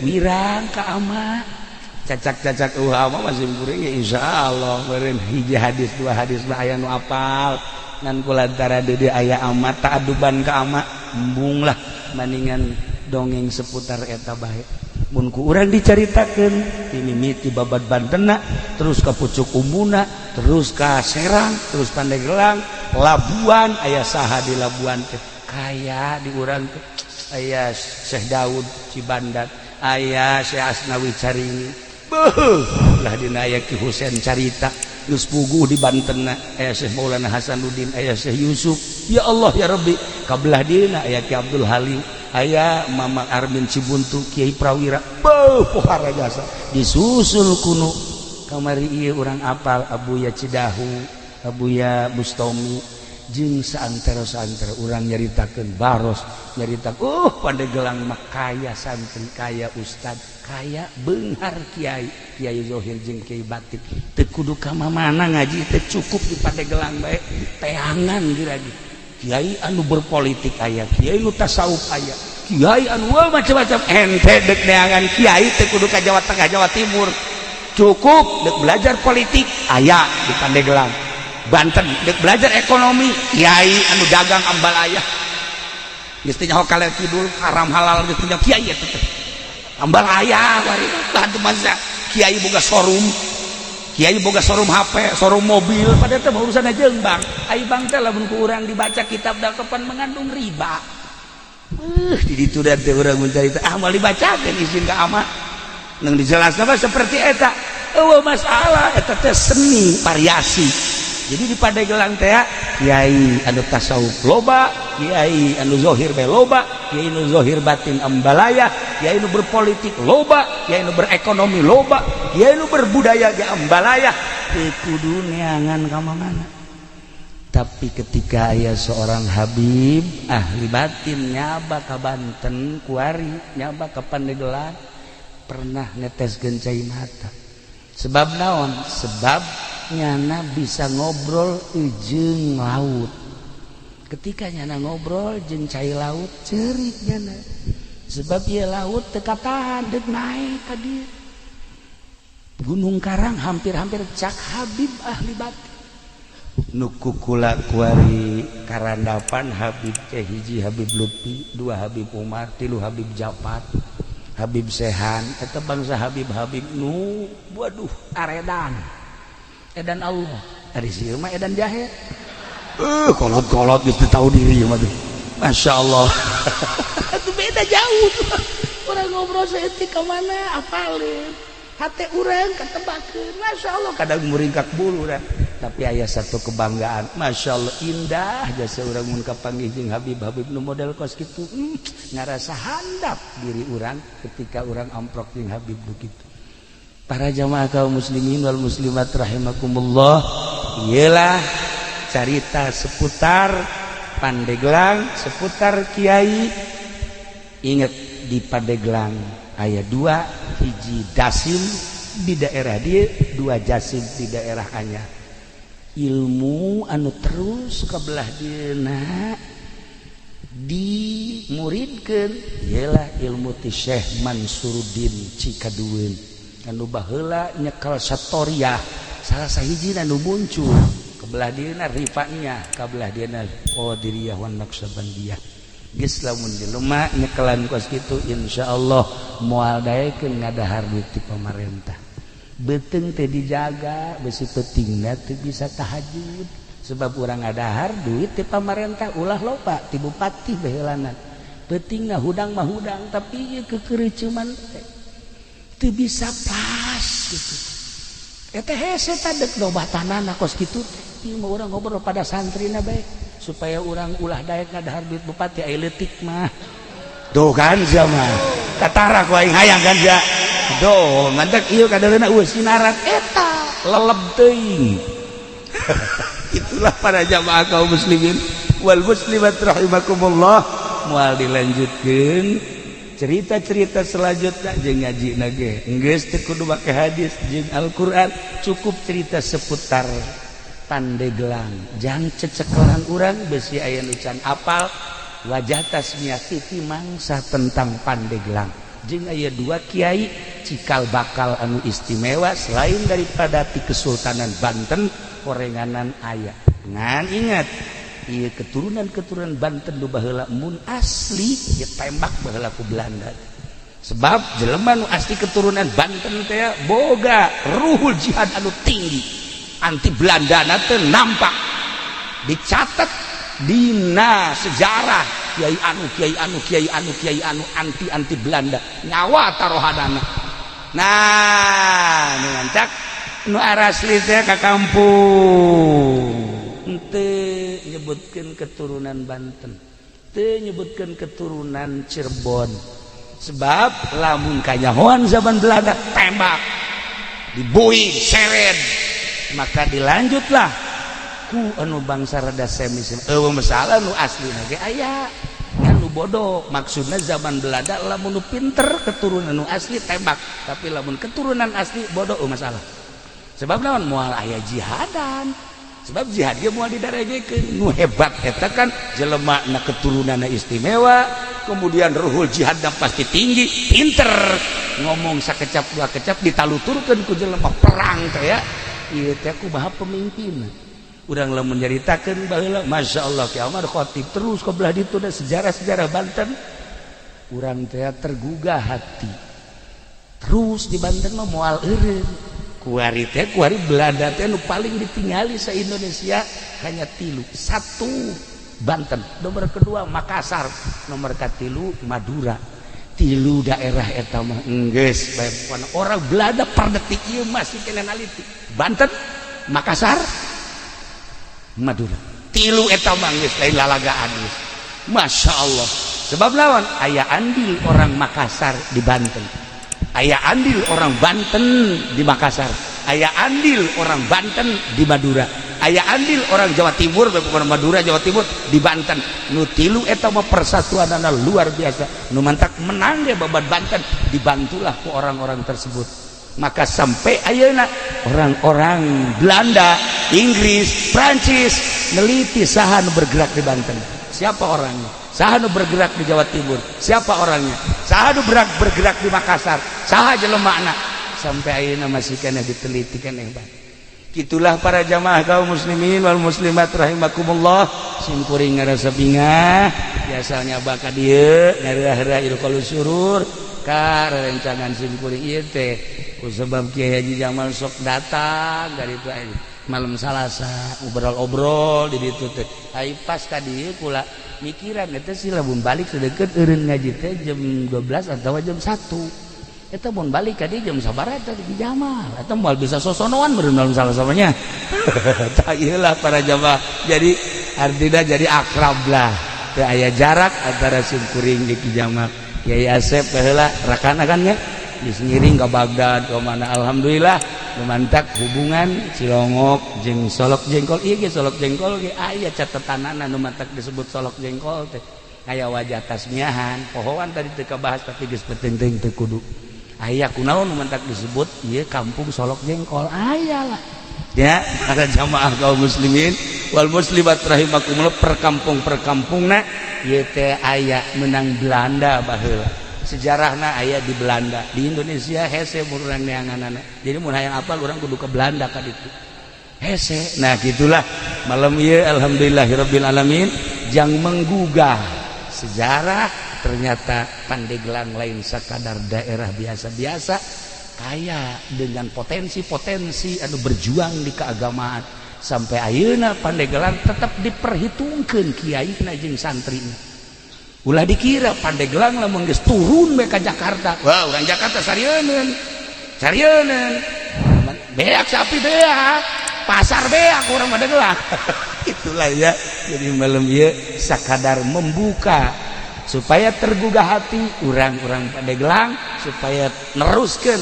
wirang ka ama, cacak-cacak ama masih kuring ya. Insyaallah meureun hiji hadis, dua hadis mah aya nu apal, ngan kulantaran di dieu aya ama, ta'aduban ka ama, embung lah, maningan dongeng seputar eta bae. Mun ku urang dicaritakeun ti mimiti babad Bantena, terus ka Pucuk Umbuna, terus ka Serang, terus Pandeglang, Labuan, aya saha di Labuan teh? Kaya di urang teh aya Syekh Daud Cibandat, aya Syekh Asnawi Carini, beuh lah dina aya Ki Husein Carita geus puguh di Banten, aya Syekh Maulana Hasanuddin, aya Syekh Yusuf. Ya Allah ya Rabbi, kabelah dina aya Ki Abdul Halim, aya Mama Armin Cibuntu, Kiai Prawira. Beuh, pohara jasa disusul kuno kamari ieu urang apal Abuya Cidahu, Abuya Bustomi, jeung saantero-saantero. Urang nyaritakeun Baros, nyarita Pandeglang mah kaya santri, kaya ustad, kaya beunghar kiai, kiai zohir jeung kiai batin. Teu kudu ka mana ngaji teh, cukup di Pandeglang bae teangan lagi. Kiai anu berpolitik aya, kiai nu tasawuf aya, kiai anu macam-macam. Ente dek neangan kiai teu kudu ka Jawa Tengah, Jawa Timur, cukup dek belajar politik aya di Pandeglang, Banten. Dek belajar ekonomi, kiai anu dagang ambalaya, geus teu nyaho kaler kidul, haram halal geus teu nyaho. Kiai eta teh ambalaya wari bantu masa kiai boga showroom, kiai boga showroom HP, showroom mobil, padahal teh urusan jeung bank. Ai bank teh lamun ku urang dibaca kitab kapan mengandung riba. Di ditu teh urang mencari ah moal dibacakeun, izin ka ama nang dijelasna mah seperti eta. Eueuh masalah, eta teh seni variasi. Jadi di Pandeglang teh kiai anu tasawuf loba, kiai anu zohir bae loba, kiai anu zohir batin ambalaya, kiai anu berpolitik loba, kiai anu berekonomi loba, kiai anu berbudaya ge ambalaya. Teu kudu neangan ka mana. Tapi ketika aya seorang Habib ahli batin nyaba ka Banten kuari, nyaba ka Pandeglang, pernah neteskeun cai mata. Sebab naon? Sebab nyana bisa ngobrol jeung laut. Ketika nyana ngobrol jeung cai laut, cerik nyana, sebab ieu laut teu katahan deuk naik ka dieu Gunung Karang hampir-hampir, cak Habib ahli batin nu kukula kuari karandapan. Habib teh hiji Habib Lutfi, dua Habib Umar, tilu Habib Jafar, Habib Sehan. Eta bangsa Habib-habib nu waduh, aredan edan Allah. Ari sieu mah edan jahe, kolot-kolot geus tahu diri mah tuh. Masya Allah, itu beda jauh tuh. Orang ngobrol saeutik ka mana apalin hate urang katebakeun. Masya Allah, kadang muringkak bulu dah. Tapi aya satu kebanggaan, Masya Allah, indah jasa urang mun kapanggih jeung Habib-habib nu model kos kitu. Ngarasa handap diri urang ketika urang amprok jeung Habib begitu. Para jamaah kaum muslimin wal muslimat rahimakumullah, iyalah carita seputar Pandeglang, seputar kiai. Ingat, di Pandeglang aya dua, hiji Dasim di daerah dia, dua Jasim di daerah Anyar. Ilmu anu terus ke belah dieuna dimuridkeun ialah ilmu ti Syekh Mansuruddin Cikadueun anu baheula nyekel Satoriah, salah sahiji anu muncul ke belah dieuna Rifa'iyah, ka belah dieuna Qadiriyah wan Naqsyabandiyah. Geus, lamun jelema nyekelan kos kitu, insyaallah moal daekeun ngadahar duit ti pamarentah. Beuteung teh dijaga, besi peutingna teu bisa tahajud sebab urang ngadahar duit ti pamarentah. Ulah loba ti bupati baheulana, peutingna hudang mah hudang, tapi ieu kekeureuceuman teh teu bisa pas gitu. Eta hese tah deuk dobatanana kos kitu teh. Ieu mah urang ngobrol pada santrina bae supaya urang ulah daek ngadahar duit bupati. Ai leutik mah tuh kan sia mah katara ku aing hayang kan sia. Doh, mantak ieu kadaleuna eueuh sinaran eta leleb teuing. Itulah para jamaah kaum muslimin wal muslimat rahimakumullah. Moal dilanjutkeun cerita-cerita selanjutnya jeung ngaji ge geus teu kudu make hadis jeung Al-Qur'an, cukup cerita seputar Pandeglang jang cecekelan urang besi aya nu can apal wajah tasmiah titi mangsa tentang Pandeglang jeung aya dua kiai cikal bakal anu istimewa selain daripada ti Kesultanan Banten. Korenganan aya ngan ingat ieu keturunan-keturunan Banten nu baheula mun asli ditembak baheula ku Belanda, sebab jelema nu asli keturunan Banten teh boga ruhul jihad anu tinggi, anti Belanda teh nampak dicatat dina sejarah, kiai anu, kiai anu, kiai anu, kiai anu anti anti Belanda, nyawa taruhanana. Nah, nu mancak nu arasli teh ka kampung henteu nyebutkeun keturunan Banten, teu nyebutkeun keturunan Cirebon, sebab lamun kanyahoan zaman Belanda tembak, dibui, seret. Maka dilanjutlah ku anu bangsa rada semi eueuh masalah. Nu asli ge aya anu bodoh. Maksudna zaman Belanda lamun nu pinter keturunan nu asli tembak, tapi lamun keturunan asli bodoh eueuh masalah. Sebab naon? Moal aya jihadan, sebab jihad ge moal didarajekeun. Nu hebat eta kan jelema na keturunanna istimewa, kemudian ruhul jihadna pasti tinggi, pinter ngomong sakecap dua kecap ditaluturkeun ku jelema perang teh ya. Ieu teh kumaha pemimpin urang lamun nyaritakeun baheula. Masya Allah, Ki Ahmad Khatib terus ke belah ditu da sejarah-sejarah Banten urang teh tergugah hati. Terus di Banten mah moal eureun kuari teh, kuari Belanda teh nu paling ditingali sa Indonesia hanya tilu: satu Banten, nomor kedua Makassar, nomor katilu Madura. Tilu daerah eta mah enggeus bae orang Belanda per detik ieu masih kena naliti. Banten, Makassar, Madura, tilu eta mah geus lain lalagaan geus. Masya Allah, sebab lawan aya andil orang Makassar di Banten, aya andil orang Banten di Makassar, aya andil orang Banten di Madura, aya andil orang Jawa Timur, bukan Madura, Jawa Timur di Banten. Nu tilu eta mah persatuanana luar biasa. Nu mantak menang ge babat Banten dibantulah ku orang-orang tersebut. Maka sampai ayeuna orang-orang Belanda, Inggris, Prancis neliti saha nu bergerak di Banten, siapa orangnya, saha nu bergerak di Jawa Timur, siapa orangnya, saha nu bergerak di Makassar, saha jelemana. Sampai ayeuna masih kena diteliti keneh. Itulah para jamaah kaum muslimin wal muslimat rahimakumullah. Simkuring ngarasa bingah biasanya baka dieu ngarah-rah ilqalus surur ka rerencangan simkuring ieu teh ku sebab Kiai Haji Jamal sok datang dari itu malam Salasa obrol-obrol di ditu teh. Ai pas tadi kula mikiran eta sih lamun balik sedeket eureun ngaji teh jam 12 atau jam 1. Eta mun balik ka dieu jam sabaraha eta di Jamal eta moal bisa sosonoan meureun malam Salasa-nya. Tah, ieu lah para jamaah, jadi artinya jadi akrab lah, teu aya jarak antara simkuring jeung Ki Jamal. Kiai Asep baheula rakana kan nya geus ngiring ka Baghdad ka mana. Alhamdulillah, lumantak hubungan Cilongok jeung Solok Jengkol. Ieu ge Solok Jengkol ge aya catetanana nu mantak disebut Solok Jengkol teh. Aya wajah tasmiahan pohoan tadi teu kabahas, tapi geus penting teu kudu aya kunaon mentak disebut ieu kampung Solok Jengkol. Aya lah ya, para jamaah kaum muslimin wal muslimat rahimakumullah, perkampung perkampungna ieu teh aya menang Belanda baheula. Sejarahna aya di Belanda. Di Indonesia hese urang neanganana, jadi mun hayang apal urang kudu ke Belanda ka ditu hese. Nah, gitulah malam ieu, alhamdulillahirabbil alamin, jang menggugah sejarah. Ternyata Pandeglang lain sekadar daerah biasa-biasa, kaya dengan potensi-potensi anu berjuang di keagamaan. Sampai ayeuna Pandeglang tetap diperhitungkan kiai jeung santri. Ulah dikira Pandeglang lamun geus turun bae ka Jakarta, wah, urang Jakarta sarieun sarieun, beak sapi, beak pasar, beak urang Pandeglang. Itulah ya, jadi malam ieu sakadar membuka supaya tergugah hati orang-orang Pandeglang, supaya neruskan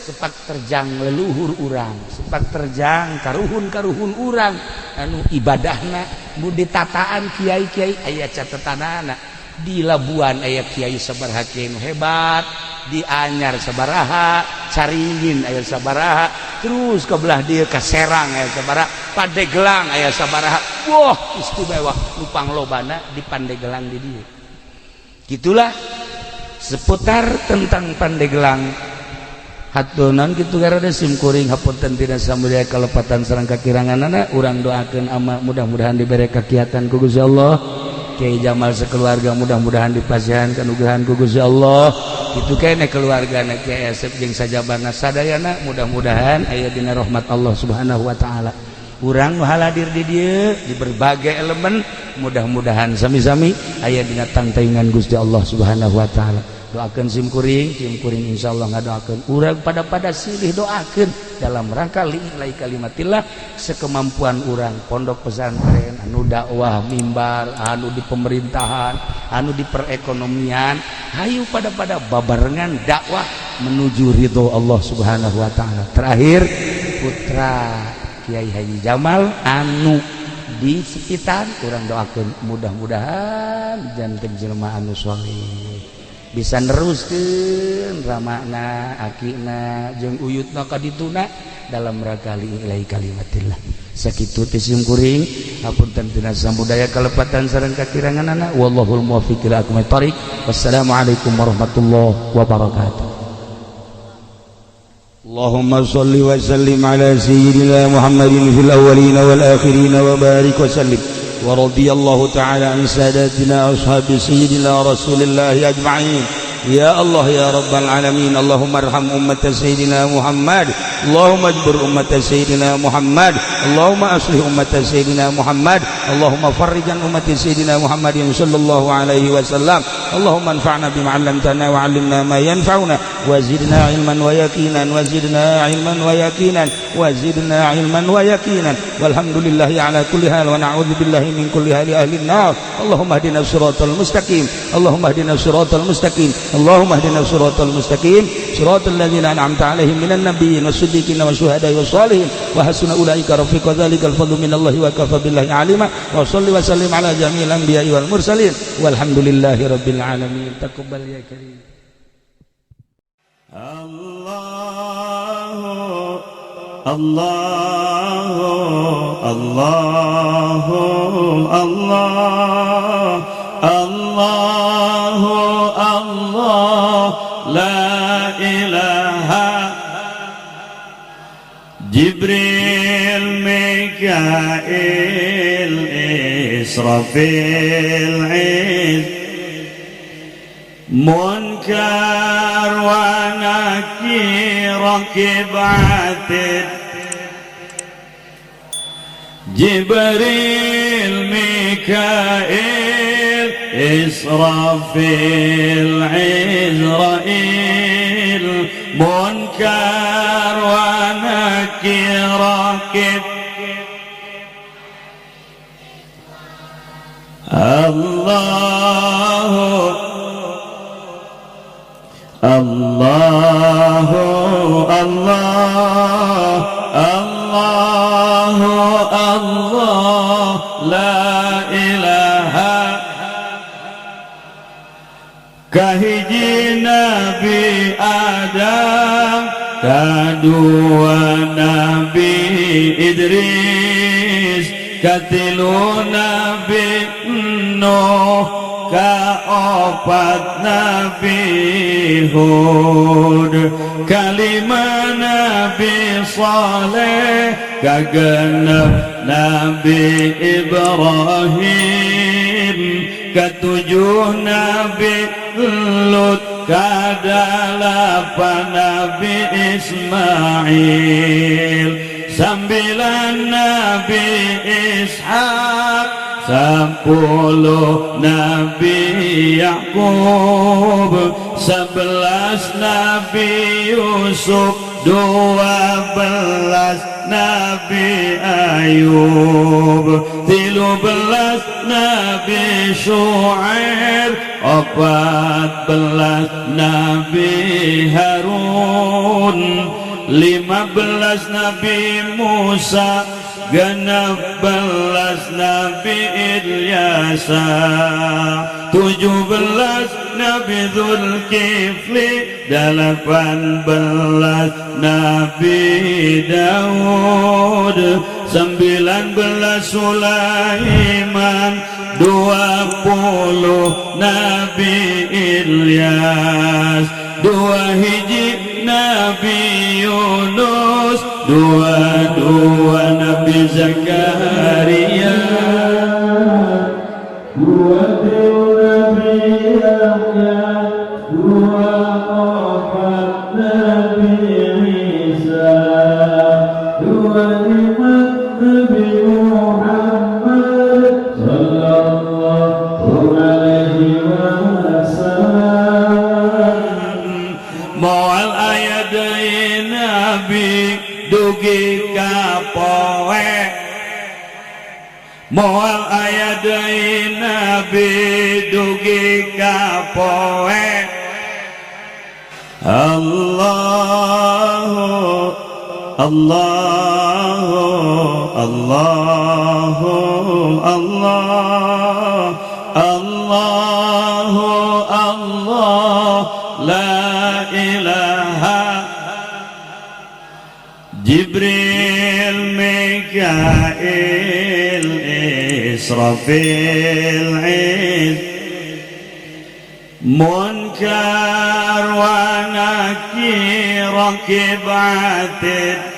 sepak terjang leluhur urang, sepak terjang karuhun-karuhun urang anu ibadahna mu ditataan kiai-kiai. Aya catatanana di Labuan aya kiai sabaraha, kiai nu hebat di Anyar sabaraha, Caringin aya sabaraha, terus ke belah dieu ka Serang aya sabaraha, Pandeglang aya sabaraha. Wah, istimewa nu panglobana di Pandeglang di dieu. Gitulah seputar tentang Pandeglang. Hatunan kitu garada sim kuring, hapunten tina samudaya kalepatan sareng kakiranganana. Urang doakeun ama mudah-mudahan dibere kakiatan ku Gusti Allah, Kiai Jamal sekeluarga mudah-mudahan dipasihan kanugrahan ku Gusti Allah. Kitu keneh keluargana Kiai Asep jeung sajabana sadayana mudah-mudahan aya dina rahmat Allah Subhanahu wa taala. Urang nu haladir di dieu di berbagai elemen mudah-mudahan sami-sami aya dina tangtaingan Gusti Allah Subhanahu wa taala. Doakan sim kuring, sim kuring insyaallah ngadoakeun urang pada silih doakeun dalam rangka li'i'lai kalimatillah sekemampuan urang. Pondok pesantren anu dakwah, mimbar anu di pemerintahan, anu di perekonomian, hayu pada babarengan dakwah menuju ridho Allah Subhanahu wa taala. Terakhir, putra Kiai Haji Jamal anu di sekitar urang doakeun mudah-mudahan janten jelema anu soleh, bisa neruskeun ramana, akina jeung uyutna ka dituna dalam rangka li'i'lai kalimatillah. Sakitu ti sim kuring, hapunten tina samudaya kalepatan sareng kakiranganana. Wallahul muwaffiq ila aqwamit thoriq. Wassalamualaikum warahmatullahi wabarakatuh. اللهم صل وسلم على سيدنا محمد في الأولين والآخرين وبارك وسلم، ورضي الله تعالى عن ساداتنا أصحاب سيدنا رسول الله أجمعين. يا الله يا رب العالمين، اللهم ارحم أمة سيدنا محمد، اللهم اجبر أمة سيدنا محمد، اللهم أصلح أمة سيدنا محمد، اللهم فرج عن أمة سيدنا محمد صلى الله عليه وسلم. اللهم انفعنا بما علمتنا وعلمنا ما ينفعنا وزدنا علما ويقينا، وزدنا علما ويقينا، وزدنا علما ويقينا. والحمد لله على كل حال ونعوذ بالله من كل حال أهل النار. اللهم اهدنا الصراط المستقيم، اللهم اهدنا الصراط المستقيم، اللهم اهدنا الصراط المستقيم، صراط الذين أنعمت عليهم من النبيين والصديقين والشهداء والصالحين، وحسن أولئك رفيقا. ذلك الفضل من الله وكفى بالله عليما. وصل وسلم على جميع الأنبياء والمرسلين، والحمد لله رب العالمين. تقبل يا كريم. الله الله الله الله الله الله لا إله. جبريل، ميكائيل، إسرافيل، عز منكر ونكير، رقيب عتيد. جبريل، ميكائيل، إسرافيل، عزرائيل، منكر ونكير، رقيب. الله الله الله الله الله لا إله. Nabi Adam, kadua Nabi Idris, katilu Nabi Nuh, kaopat Nabi Hud, kalima Nabi Saleh, kagenep Nabi Ibrahim, ketujuh Nabi Lut, kadalapan Nabi Ismail, 9 Nabi Ishak, 10 Nabi Yakub, 11 Nabi Yusuf, 12 Nabi Ayub, 13 Nabi Shu'aib, 14 Nabi Harun, 15 Nabi Musa, 16 Nabi Ilyasa, 17 Nabi Zulkifli, 18 Nabi Daud, 19 Sulaiman, 20 Nabi Ilyas, 2 hiji Nabi Yunus, 22 Nabi Zakaria, 23 Nabi Yahya, 24 Nabi Isa, 25 Nabi Muhammad sallallahu alaihi wasallam. Moal aya deui nabi dugi ka poe, moal aya deui nabi dugi ka poe. Allahu Allahu Allahu Allah Allahu Allah la ilaha. Jibril, Mikail, Israfil, Iz, Munkar wa Nakir, Rakib Atid,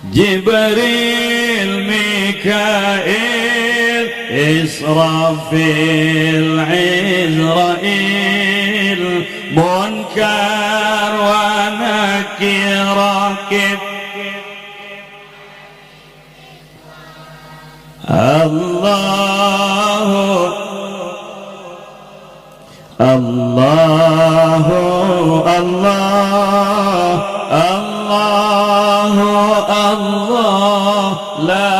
Jibril, Mikail, Israfil, Izrail, Munkar wa Nakir, Rakib. Allahu Allahu Allah Allahu Allah la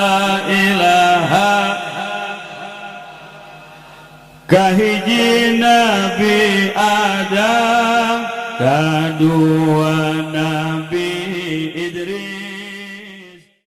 ilaha. Kahiji Nabi Adam, kadua